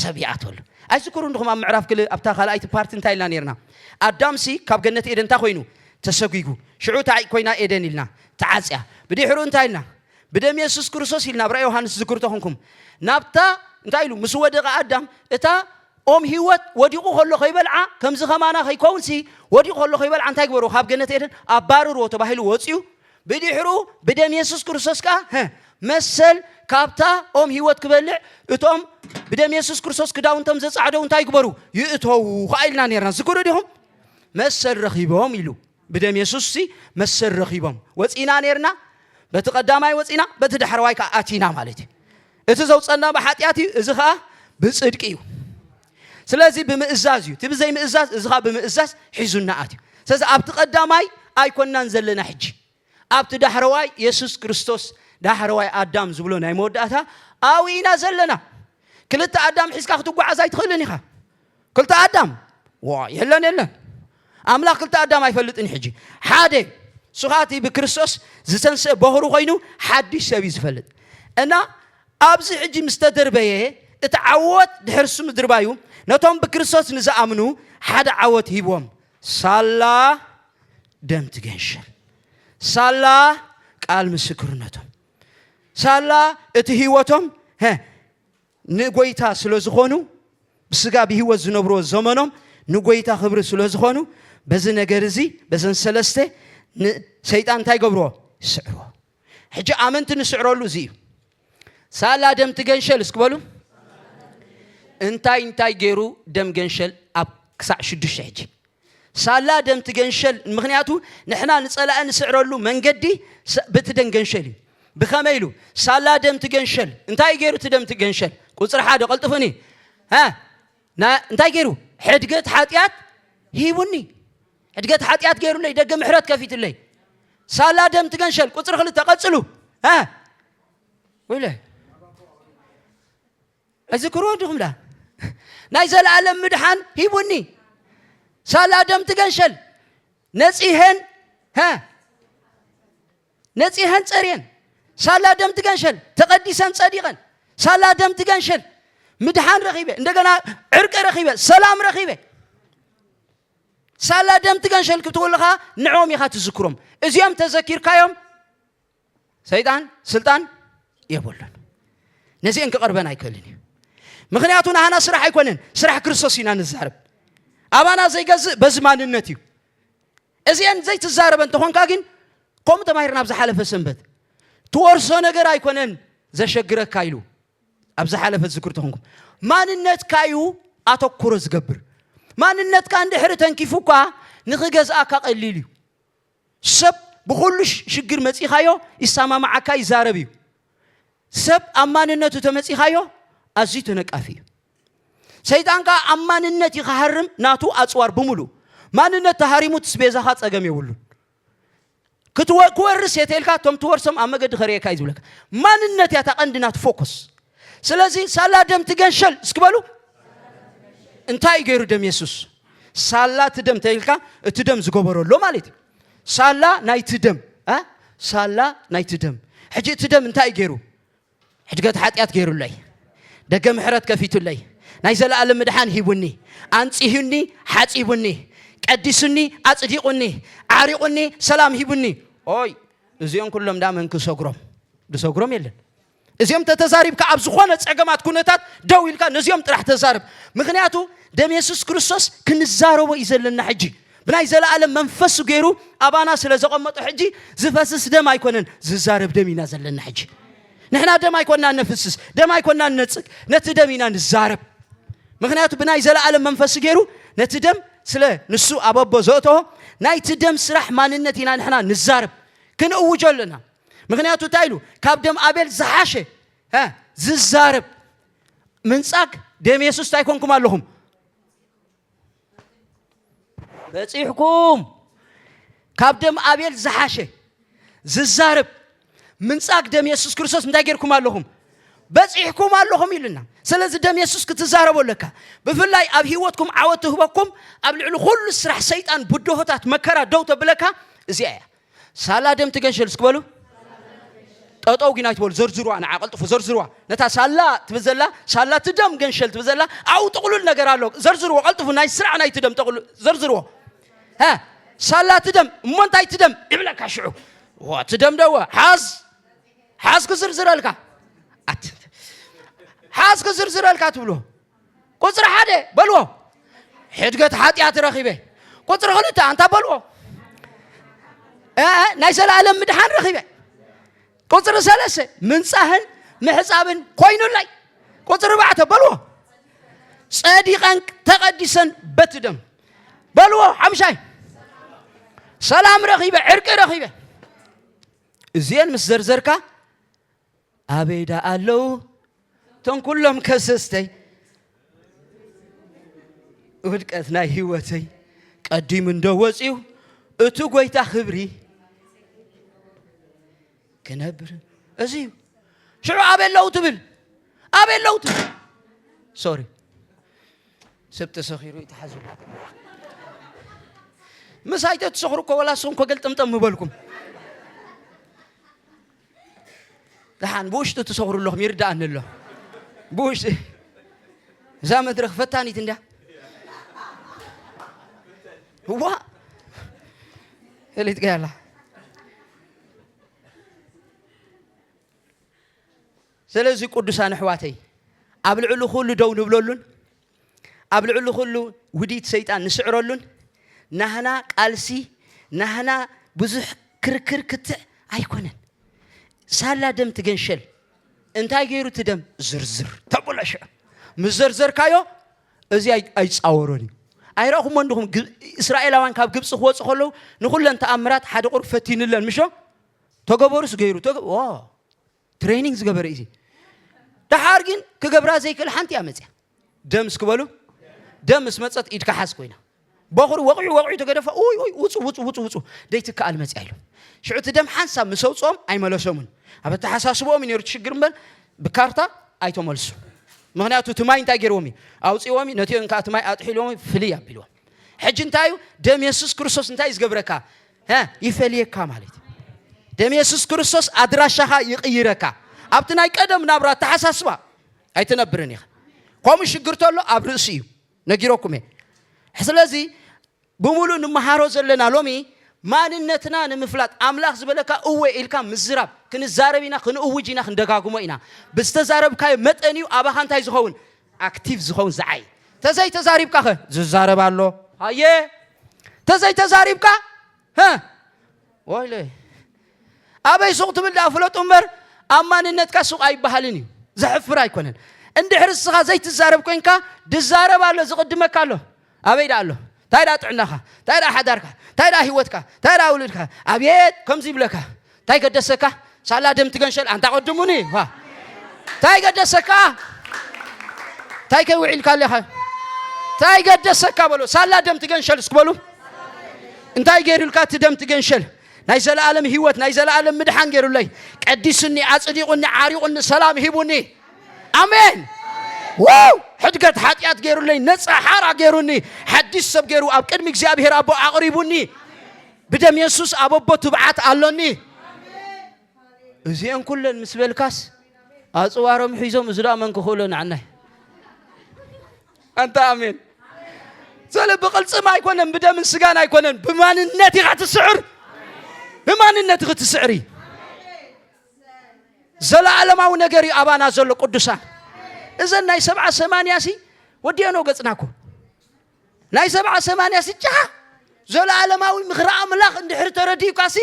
ሰብ ይኣትወሉ ኣይዝክሩ እንድኹም ኣብ ምዕራፍ ክል ኣብታ ካልኣይቲ ፓርቲ እንታይ ኢልና ነርና ኣዳምሲ ካብ ገነት ኤደን እንታይ ኮይኑ ተሰጒጉ ሽዑ እንታይ ኮይና ኤደን ኢልና ተዓፅያ ብድሕሩ እንታይ ኢልና ብደም የሱስ ክርስቶስ ኢልና ኣብ ራእይ ዮሃንስ ዝክሩ ተኾንኩም ናብታ እንታይ ኢሉ ምስ ወደቐ ኣዳም እታ ኦም ህይወት ወዲቑ ከሎ ከይበልዓ ከምዚ ከማና ከይከውንሲ ወዲቑ ከሎ ከይበልዓ እንታይ ግበርዎ ካብ ገነት ኤደን ኣባርርዎ ተባሂሉ ወፅዩ ብድሕሩ ብደም የሱስ ክርስቶስ ከዓ መሰል ካብታ ኦም ህይወት ክበልዕ እቶም ብደም የሱስ ክርስቶስ ክዳውንቶም ዘፃዕደው እንታይ ግበሩ ይእተዉ ከዓ ኢልና ነርና ዝክሩ ዲኹም መሰል ረኺቦም ኢሉ ብደም የሱስ ሲ መሰል ረኺቦም ወፂና ነርና በቲ ቀዳማይ ወፂና በቲ ዳሕረዋይ ከዓ ኣቲና ማለት እዩ እቲ ዘውፀና ብሓጢኣት እዩ እዚ ከዓ ብፅድቂ እዩ ስለዚ ብምእዛዝ እዩ እቲ ብዘይምእዛዝ እዚ ከዓ ብምእዛዝ ሒዙና ኣትዩ ስለዚ ኣብቲ ቀዳማይ ኣይኮናን ዘለና ሕጂ ኣብቲ ዳሕረዋይ የሱስ ክርስቶስ ዳሕረዋይ ኣዳም ዝብሎ ናይ መወዳእታ ኣብኡ ኢና ዘለና ክልተ ኣዳም ሒዝካ ክትጓዓዝ ኣይትኽእልን ኢኻ ክልተ ኣዳም ዋ የለን የለን ኣምላኽ ክልተ ኣዳም ኣይፈልጥን ሕጂ ሓደ እሱ ከዓ እቲ ብክርስቶስ ዝተንስአ በኽሩ ኮይኑ ሓድሽ ሰብ እዩ ዝፈልጥ እና ኣብዚ ሕጂ ምስ ተደርበየ እቲ ዓወት ድሕርሱ ምድርባዩ ነቶም ብክርስቶስ ንዝኣምኑ ሓደ ዓወት ሂብዎም ሳላ ደም ትገንሸል ሳላ ቃል ምስክርነቶም ሳላ እቲ ህይወቶም ንጎይታ ስለ ዝኾኑ ብስጋ ብህይወት ዝነብርዎ ዘመኖም ንጎይታ ክብሪ ስለ ዝኾኑ በዚ ነገር እዚ በዘን ሰለስተ ሰይጣን እንታይ ገብርዎ ይስዕርዎ ሕጂ ኣመንቲ ንስዕረሉ እዚ እዩ ሳላ ደም ትገንሸል እስክበሉ እንታይ እንታይ ገይሩ ደም ገንሸል ኣብ ክሳዕ ሽዱሽተ ሕጂ ሳላ ደም ትገንሸል ምኽንያቱ ንሕና ንጸላኢ ንስዕረሉ መንገዲ በቲ ደም ገንሸል እዩ ብኸመይ ኢሉ ሳላ ደም ትገንሸል እንታይ ገይሩ እቲ ደም ትገንሸል ቁፅሪ ሓደ ቀልጥፉኒ እንታይ ገይሩ ሕድገት ሓጢኣት ሂቡኒ። ሕድገት ሓጢኣት ገይሩለይ፣ ደገ ምሕረት ከፊቱለይ። ሳላ ደም ትገንሸል። ቁፅሪ ክልተ ቀፅሉ። እ? ወይለ። እዚ ክሮ ድኹም ዳ። ናይ ዘለኣለም ምድሓን ሂቡኒ። ሳላ ደም ትገንሸል። ነፂሀን፣ ሀ፣ ነፂሀን ፀርየን። ሳላ ደም ትገንሸል። ተቐዲሰን ጸዲቐን። ሳላ ደም ትገንሸል። ምድሓን ረኺበ። እንደገና ዕርቂ ረኺበ። ሰላም ረኺበ። ሳላ ደም ትገንሸል ክትብል ከለኻ ንዕኦም ኢኻ ትዝክሮም። እዚኦም ተዘኪርካዮም ሰይጣን ስልጣን የብሉን። ነዚአን ክቐርበን ኣይክእልን እዩ። ምኽንያቱ ናህና ስራሕ ኣይኮነን፣ ስራሕ ክርስቶስ ኢና ንዛረብ። ኣባና ዘይገዝእ በዚ ማንነት እዩ። እዚአን ዘይትዛረበ እንተኾንካ ግን ከምኡ ተማሂርና ኣብ ዝሓለፈ ሰንበት ትወርሶ ነገር ኣይኮነን ዘሸግረካ ኢሉ ኣብ ዝሓለፈ ዝክር ተኾንኩም ማንነትካ እዩ ኣተኩሮ ዝገብር። ማንነትካ እንድሕሪ ተንኪፉ እኳ ንኽገዝኣካ ቀሊል እዩ። ሰብ ብኹሉ ሽ- ሽግር መጺኻዮ ይሰማማዓካ ይዛረብ እዩ። ሰብ ኣብ ማንነቱ ተመጺኻዮ ኣዝዩ ተነቃፊ እዩ። ሰይጣን ከኣ ኣብ ማንነት እዩ ክሃርም ናቱ ኣጽዋር ብምሉእ። ማንነት ተሃሪሙ ትስቤዛኻ ጸገም የብሉን። ክትወ- ክወርስ እየ ተልካ እቶም ትወርሶም ኣብ መገዲ ከርእየካ እዩ ዝብለካ። ማንነት እያ እታ ቀንዲ ናቱ ፎከስ። ስለዚ ሳላ ደም ትገንሸል እስኪ በሉ። እንታይ እዩ ገይሩ ደም የሱስ? ሳላ እቲ ደም ተይልካ እቲ ደም ዝገበረሎ ማለት እዩ። ሳላ ናይቲ ደም እ? ሳላ ናይቲ ደም። ሕጂ እቲ ደም እንታይ እዩ ገይሩ? ሕድገት ሓጢኣት ገይሩለይ፣ ደገ ምሕረት ከፊቱለይ፣ ናይ ዘለኣለም ምድሓን ሂቡኒ፣ ኣንጺሁኒ፣ ሓጺቡኒ፣ ቀዲሱኒ፣ ኣጽዲቑኒ፣ ዓሪቑኒ፣ ሰላም ሂቡኒ። ኦይ እዚኦም ኩሎም ዳ መን ክሰግሮም? ድሰግሮም የለን። እዚኦም ተተዛሪብካ ኣብ ዝኾነ ጸገማት ኩነታት ደው ኢልካ ነዚኦም ጥራሕ ተዛርብ። ምኽንያቱ ደም የሱስ ክርስቶስ ክንዛረቦ እዩ ዘለና ሕጂ። ብናይ ዘለኣለም መንፈሱ ገይሩ ኣባና ስለ ዘቐመጦ ሕጂ ዝፈስስ ደም ኣይኮነን፣ ዝዛረብ ደም ኢና ዘለና ሕጂ። ንሕና ደም ኣይኮንናን ነፍስስ፣ ደም ኣይኮንናን ነጽግ፣ ነቲ ደም ኢና ንዛረብ። ምኽንያቱ ብናይ ዘለኣለም መንፈሱ ገይሩ ነቲ ደም ስለ ንሱ ኣብ ኣቦ ዘእተዎ ናይቲ ደም ስራሕ ማንነት ኢና ንሕና ንዛረብ፣ ክንእውጆ ኣለና። ምኽንያቱ እንታይ ኢሉ? ካብ ደም ኣቤል ዝሓሸ እ፣ ዝዛረብ ምንጻግ ደም የሱስ እንታይ ኮንኩም ኣለኹም? በጺሕኩም። ካብ ደም ኣቤል ዝሓሸ ዝዛረብ ምንጻግ ደም የሱስ ክርስቶስ እንታይ ጌርኩም ኣለኹም? በጺሕኩም ኣለኹም ኢሉና። ስለዚ ደም የሱስ ክትዛረቦ ኣለካ። ብፍላይ ኣብ ህይወትኩም ዓወት ትህበኩም፣ ኣብ ልዕሊ ኩሉ ስራሕ ሰይጣን ብድሆታት መከራ ደው ተብለካ እዚኣ እያ። ሳላ ደም ትገንሸል እስኪ በሉ። ጠጠው ግን ኣይትበሉ፣ ዘርዝሩዋ፣ ንዓ ቀልጥፉ ዘርዝሩዋ። ነታ ሳላ ትብል ዘላ፣ ሳላ እቲ ደም ገንሸል ትብል ዘላ ኣብኡ ጥቕሉል ነገር ኣሎ። ዘርዝርዎ ቀልጥፉ፣ ናይ ስራሕ ናይቲ ደም ጠቕሉ ዘርዝርዎ። ሀ፣ ሳላ እቲ ደም እሞ እንታይ እቲ ደም ይብለካ ሽዑ። ዋ እቲ ደም ደወ ሓዝ ሓዝ ክዝርዝረልካ ኣት ሓዝ ክዝርዝረልካ ትብሎ። ቁፅሪ ሓደ በልዎ፣ ሕድገት ሓጢኣት ረኺበ። ቁፅሪ ክልተ ኣንታ በልዎ፣ እ፣ ናይ ዘላለም ምድሓን ረኺበ። ቁፅሪ ሰለስተ ምንፃህን ምሕፃብን ኮይኑለይ። ቁፅሪ ኣርባዕተ በልዎ፣ ጸዲቐን ተቐዲሰን በቲ ደም። በልዎ ሓምሻይ ሰላም ረኺበ፣ ዕርቂ ረኺበ። እዚአን ምስ ዘርዘርካ ኣበይ ደኣ ኣለዉ እቶም ኩሎም ከሰስተይ? ውድቀት ናይ ህይወተይ ቀዲሙ እንዶ ወፂኡ እቲ ጎይታ ክብሪ ክነብር እዚ እዩ። ሽዑ ኣበይ ኣለዉ ትብል? ኣበይ ኣለዉ ትብል? ሶሪ ሰብ ተሰኺሩ ይተሓዙ። ምሳይ ተትሰኽሩ እኮ ወላ ንስኹም እኮ ገልጠምጠም ምበልኩም። ደሓን ብውሽጢ ትሰኽሩ ኣለኹም ይርዳእኒ ኣሎ። ብውሽጢ እዛ መድረኽ ፈታኒት እንድያ። እዋ እሊት ገያላ። ስለዚ ቅዱሳን ኣሕዋተይ ኣብ ልዕሊ ኩሉ ደው ንብለሉን ኣብ ልዕሊ ኩሉ ውዲት ሰይጣን ንስዕረሉን ናህና ቃልሲ ናህና ብዙሕ ክርክር ክትዕ ኣይኮነን። ሳላ ደም ትገንሸል እንታይ ገይሩ እቲ ደም ዝርዝር ተብሎ ሽዑ ምስ ዘርዘርካዮ እዚ ኣይ- ኣይፃወሮን እዩ። ኣይረእኹሞ እንዲኹም ግ- እስራኤላውያን ካብ ግብፂ ክወፁ ከለዉ ንኩለን ተኣምራት ሓደ ቁሩብ ፈቲንለን ምሾ ተገበሩስ ገይሩ ተገ- ዋ ትሬኒንግ ዝገበረ እዩ። ደሓር ግን ክገብራ ዘይክእል ሓንቲ እያ መፅያ። ደም እስክበሉ ደም ምስ መፀት ኢድካ ሓዝ ኮይና በኹሪ ወቕዑ ወቕዑ ተገደፈ። ኡይ ኡይ፣ ውጹ ውጹ ውጹ ውጹ፣ ደይትከኣል መጽያ ኢሉ። ሽዑ እቲ ደም ሓንሳብ ምስ ኣውጽኦም ኣይመለሶምን። ኣብ ኣተሓሳስብኦም እዩ ነይሩ እቲ ሽግር እምበር ብካርታ ኣይተመልሱ። ምኽንያቱ እቲ ማይ እንታይ ገይርዎም እዩ? ኣውጽዎም እዩ። ነቲኦም ከኣ እቲ ማይ ኣጥሒልዎም እዩ፣ ፍልይ ኣቢልዎም። ሕጂ እንታይ እዩ? ደም የሱስ ክርስቶስ እንታይ እዩ ዝገብረካ? ሀ፣ ይፈልየካ ማለት እዩ። ደም የሱስ ክርስቶስ ኣድራሻኻ ይቕይረካ። ኣብቲ ናይ ቀደም ናብራ ኣተሓሳስባ ኣይትነብርን ኢኻ። ከምኡ ሽግር ተሎ ኣብ ርእሲ እዩ። ነጊረኩም እየ። ስለዚ ብምሉእ ንመሃሮ ዘለና ሎሚ ማንነትና ንምፍላጥ ኣምላኽ ዝበለካ እወ ኢልካ ምዝራብ፣ ክንዛረብ ኢና፣ ክንእውጅ ኢና፣ ክንደጋግሞ ኢና። ብዝተዛረብካዮ መጠን እዩ ኣባኻ እንታይ ዝኸውን? ኣክቲቭ ዝኸውን ዝዓይ። ተዘይተዛሪብካ ኸ? ዝዛረብ ኣሎ። ሃየ። ተዘይተዛሪብካ? ሀ? ወይለ። ኣበይ ሱቕ ትብል ደኣ ፍለጡ እምበር፣ ኣብ ማንነትካ ሱቕ ኣይበሃልን እዩ። ዘሕፍር ኣይኮነን። እንድሕር እስኻ ዘይትዛረብ ኮንካ፣ ድዛረብ ኣሎ፣ ዝቕድመካ ኣሎ። ኣበይ ደኣ ኣሎ? እንታይ ደኣ ጥዕናኻ? እንታይ ደኣ ሓዳርካ? እንታይ ደኣ ህይወትካ? እንታይ ደኣ ውሉድካ? ኣብየት ከምዚ ይብለካ። እንታይ ገደሰካ? ሳላ ደም ትገንሸል፣ ኣንታ ቀድሙኒ። ዋ። እንታይ ገደሰካ? እንታይ ከይውዒልካ ኣለኻ? እንታይ ገደሰካ በሎ። ሳላ ደም ትገንሸል እስኪ በሉ። እንታይ ገይሩልካ እቲ ደም ትገንሸል? ናይ ዘለኣለም ህይወት፣ ናይ ዘለኣለም ምድሓን ገይሩለይ። ቀዲሱኒ፣ ኣጽዲቑኒ፣ ዓሪቑኒ፣ ሰላም ሂቡኒ። ኣሜን። ዋው! ሕድገት ሓጢኣት ገይሩለይ፣ ነጻ ሓራ ገይሩኒ፣ ሓዲስ ሰብ ገይሩ ኣብ ቅድሚ እግዚኣብሔር ኣቦ ኣቕሪቡኒ። ብደም የሱስ ኣብ ኣቦ ትብዓት ኣሎኒ። እዚአን ኩለን ምስ በልካስ ኣጽዋሮም ሒዞም፣ እዚ ደኣ መን ክኽእሎ ንዓናይ? ኣንታ ኣሜን። ስለ ብቕልጽም ኣይኮነን፣ ብደምን ስጋን ኣይኮነን፣ ብማንነት ኢኻ ትስዕር። ብማንነት ኢኻ ትስዕሪ። ዘለዓለማዊ ነገር እዩ ኣባና ዘሎ ቅዱሳን። እዘን ናይ ሰብዓ ሰማንያ ሲ ወዲኦ ነው ገጽና እኮ። ናይ ሰብዓ ሰማንያ ሲ ጫ ዘለዓለማዊ ምኽሪ ኣምላኽ እንድሕር ተረዲኡካ ሲ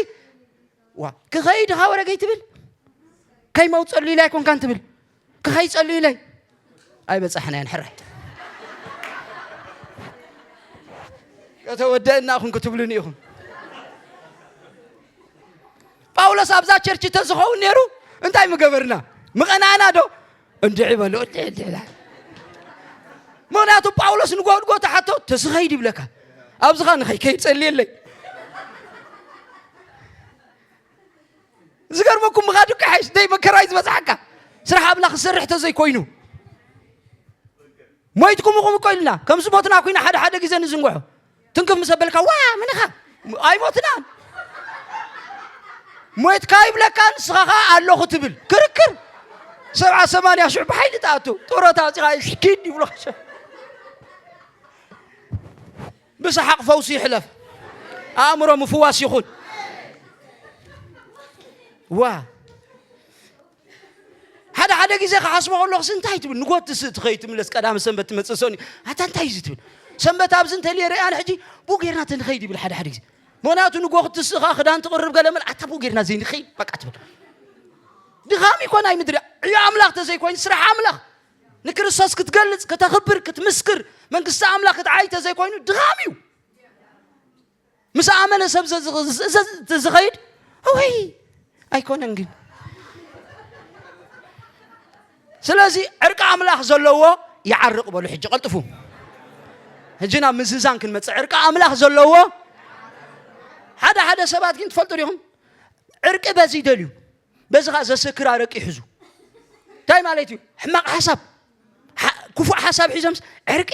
ዋ፣ ክኸይድ ኢኻ ወረ ከይትብል፣ ከይመውት ጸልዩለይ ኣይኮንካን ትብል፣ ክኸይድ ጸልዩለይ። ኣይበጻሕናዮን ሕራይ። ከተወደእና ኢኹም ክትብሉኒ ኢኹም። ጳውሎስ ኣብዛ ቸርች ተዝኸውን ነይሩ እንታይ ምገበርና? ምቐናና ዶ? እንድዒ በሉ፣ እንድዒ፣ እንድዒ። ምኽንያቱ ጳውሎስ ንጎድጎ ተሓቶ፣ ተዝኸይድ ይብለካ። ኣብዝኻ ንኸይከይድ ጸልየለይ። ዝገርመኩም ምኻድ እኮ ይሓይሽ፣ ደይ መከራ እዩ ዝበጽሓካ። ስራሕ ኣምላኽ ክሰርሕ ተዘይኮይኑ። ሞይትኩም ኢኹም እኮ ኢልና፣ ከም ዝሞትና ኩና ሓደ ሓደ ግዜ ንዝንግሖ። ትንክፍ ምስ ኣበልካ፣ ዋ፣ ምንኻ? ኣይሞትናን። ሞይትካ ይብለካ፣ ንስኻ ኸኣ ኣለኹ ትብል። ክርክር። ሰብዓ ሰማንያ ሽሕ ብሓይሊ ትኣቱ። ጡረታ ኣውጺኻ፣ ሽኪድ ይብሎ። ብሰሓቕ ፈውሲ ይሕለፍ። ኣእምሮ ምፍዋስ ይኹን። ዋ። ሓደ ሓደ ግዜ ክሓስቦ ከለኹስ እንታይ ትብል? ንጎ ትስእ ትኸይድ ትምለስ፣ ቀዳም ሰንበት ትመጽእ ሰኒ። ኣታ እንታይ እዩ ትብል? ሰንበት ኣብዚ እንተልየ ርኣያን ሕጂ ብኡ ጌርና ተንኸይድ ይብል ሓደ ሓደ ግዜ። ምኽንያቱ ንጎ ክትስእ ኸኣ ክዳን ትቕርብ ገለ መለ፣ ኣታ ብኡ ጌርና ዘይንኸይድ በቃ ትብል። ድኻም ይኮን ኣይ ምድሪ። ዕዮ ኣምላኽ ተዘይኮይኑ ስራሕ ኣምላኽ። ንክርስቶስ ክትገልጽ፣ ከተኽብር፣ ክትምስክር፣ መንግስቲ ኣምላኽ ክትዓይ ተዘይኮይኑ ድኻም እዩ። ምስ ኣመነ ሰብ ዘ-፣ ዘ-፣ ዘ-፣ ዝኸይድ ወይ ኣይኮነን ግን። ስለዚ ዕርቂ ኣምላኽ ዘለዎ ይዓርቕ በሉ። ሕጂ ቀልጥፉ። ሕጂ ናብ ምዝዛን ክንመጽእ። ዕርቂ ኣምላኽ ዘለዎ፣ ሓደ ሓደ ሰባት ግን ትፈልጡ ዲኹም? ዕርቂ በዚ ይደልዩ፣ በዚ ኸኣ ዘስክር ኣረቂ ይሕዙ። እንታይ ማለት እዩ? ሕማቕ ሓሳብ፣ ሓ-፣ ክፉእ ሓሳብ ሒዞምስ ዕርቂ፣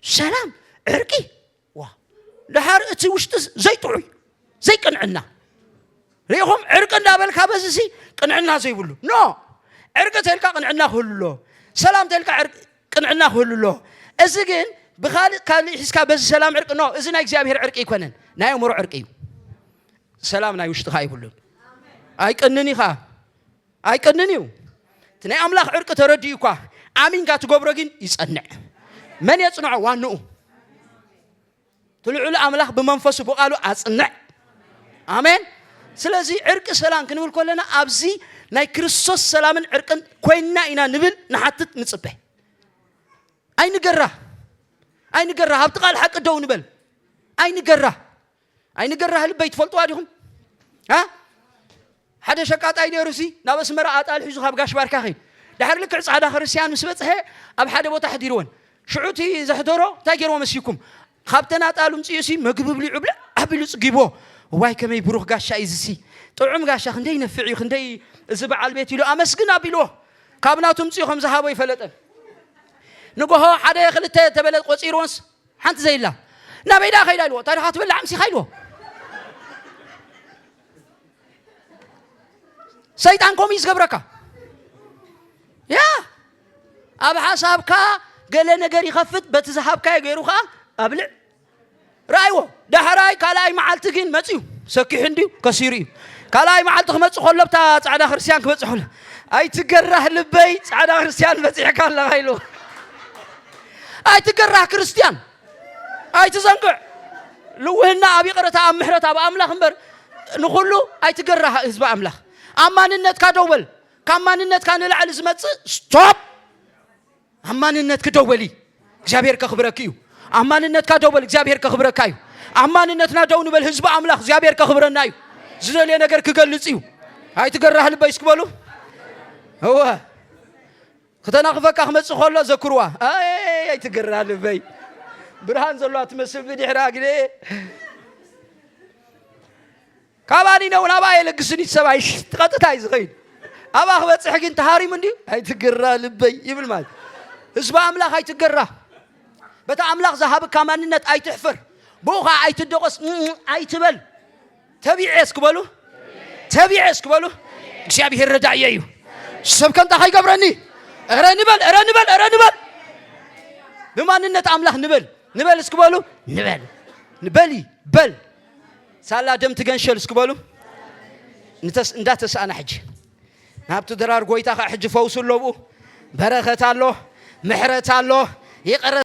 ሰላም፣ ዕርቂ። ዋ፣ ደሓር እቲ ውሽጢ ዘይጥዑይ፣ ዘይቅንዕና። ርኢኹም? ዕርቂ እንዳበልካ በዚ ሲ ቅንዕና ዘይብሉ። ኖ፣ ዕርቂ ተልካ ቅንዕና ክህሉ ኣሎ። ሰላም ተልካ ዕርቂ፣ ቅንዕና ክህሉ ኣሎ። እዚ ግን ብኻልእ ካልእ ሒዝካ በዚ ሰላም ዕርቂ፣ ኖ፣ እዚ ናይ እግዚኣብሔር ዕርቂ ኣይኮነን። ናይ ኣእምሮ ዕርቂ እዩ። ሰላም ናይ ውሽጥኻ ኣይብሉን። ኣይቅንን ኢኻ። ኣይቅንን እዩ። እቲ ናይ ኣምላኽ ዕርቂ ተረዲኡ እኳ ኣሚንካ ትገብሮ ግን ይጸንዕ። መን የጽንዖ? ዋንኡ። እቲ ልዑል ኣምላኽ ብመንፈሱ ብቓሉ ኣጽንዕ። ኣሜን። ስለዚ ዕርቂ ሰላም ክንብል ከለና ኣብዚ ናይ ክርስቶስ ሰላምን ዕርቅን ኮይንና ኢና ንብል፣ ንሓትት፣ ንጽበ። ኣይንገራ። ኣይንገራ። ኣብቲ ቃል ሓቂ ደው ንበል። ኣይንገራ። ኣይንገራ ልበይ ትፈልጥዋ ዲኹም? ኣ? ሓደ ሸቃጣይ ነይሩ ሲ ናብ ኣስመራ ኣጣል ሒዙ ካብ ጋሽ ባርካ ኸይድ። ድሓር ልክዕ ጻዕዳ ክርስትያን ምስ በጽሐ ኣብ ሓደ ቦታ ኣሕዲርወን። ሽዑ እቲ ዘሕደሮ እንታይ ገይርዎ መሲልኩም? ካብ ተናጣሉ ምጽኡ ሲ መግቢ ብሊዑ ብልዕ ኣቢሉ ጽጊቦ። ዋይ ከመይ ብሩኽ ጋሻ እዩ ዝሲ። ጥዑም ጋሻ ክንደይ ይነፍዕ እዩ፣ ክንደይ እዚ በዓል ቤት ኢሉ ኣመስግን ኣቢልዎ። ካብ ናቱ ምጽኡ ከም ዝሃቦ ይፈለጠን። ንጎሆ ሓደ ክልተ ተበለ ቆጺርዎንስ ሓንቲ ዘይላ። ናበይ ደኣ ከይዳ ኢልዎ። ታዲኻ ትበልዕ ኣምሲኻ ኢልዎ። ሰይጣን ከምኡ እዩ ዝገብረካ። ያ ኣብ ሓሳብካ ገለ ነገር ይኸፍት፣ በቲ ዝሃብካዮ ገይሩ ኸዓ ኣብልዕ። ረኣይዎ። ዳሕራይ ካልኣይ መዓልቲ ግን መፅዩ። ሰኪሑ እንድዩ ከሲሩ እዩ። ካልኣይ መዓልቲ ክመፅእ ከሎ ብታ ፃዕዳ ክርስቲያን ክመፅእ ከሎ፣ "ኣይትገራህ ልበይ፣ ፃዕዳ ክርስቲያን በፂሕካ ኣለኻ" ኢሉ። ኣይትገራህ ክርስቲያን፣ ኣይትዘንግዕ። ልውህና ኣብ ይቕረታ፣ ኣብ ምሕረት፣ ኣብ ኣምላኽ እምበር፣ ንኹሉ ኣይትገራህ ህዝቢ ኣምላኽ። ኣብ ማንነትካ ደው በል። ካብ ማንነትካ ንላዕሊ ዝመጽእ ስቶፕ። ኣብ ማንነትክ ደው በሊ፣ እግዚኣብሔር ከኽብረክ እዩ። ኣብ ማንነትካ ደው በል፣ እግዚኣብሔር ከኽብረካ እዩ። ኣብ ማንነትና ደው ንበል ህዝቢ ኣምላኽ፣ እግዚኣብሔር ከኽብረና እዩ። ዝደልየ ነገር ክገልጽ እዩ። ኣይትገራህ ልበይ እስኪ በሉ። እወ። ክተናኽፈካ ክመጽእ ከሎ ዘክርዋ። ኣይ ኣይትገራህ ልበይ። ብርሃን ዘለዋ ትመስል ብድሕራ ግደ። ካባኒ ነው ናባ የለግስን እዩ ሰብኣይ ሽ-፣ ቀጥታ እዩ ዝኸይድ። ኣባ ክበጽሕ ግን ተሃሪሙ እንድዩ። "ኣይትገራህ ልበይ" ይብል ማለት። ህዝቢ ኣምላኽ ኣይትገራህ። በታ ኣምላኽ ዝሃብካ ማንነት ኣይትሕፈር። ብኡ ኸዓ ኣይትደቆስ፣ እም፣ ኣይትበል። "ተቢዐ" እስኪ በሉ። "ተቢዐ" እስኪ በሉ። "እግዚኣብሔር ረዳእየ እዩ። ሰብ ከንታ ከይገብረኒ። እረ ንበል፣ እረ ንበል፣ እረ ንበል። ብማንነት ኣምላኽ ንበል፣ ንበል እስኪ በሉ። ንበል፣ ንበል፣ በል። ሳላ ደም ትገንሸል እስኪ በሉ። ንተስ-፣ እንዳተሳእና ሕጂ ናብቲ ድራር ጎይታ ኸዓ ሕጂ ፈውሱ ኣሎ ብኡ። በረኸት ኣሎ፣ ምሕረት ኣሎ፣ ይቕረ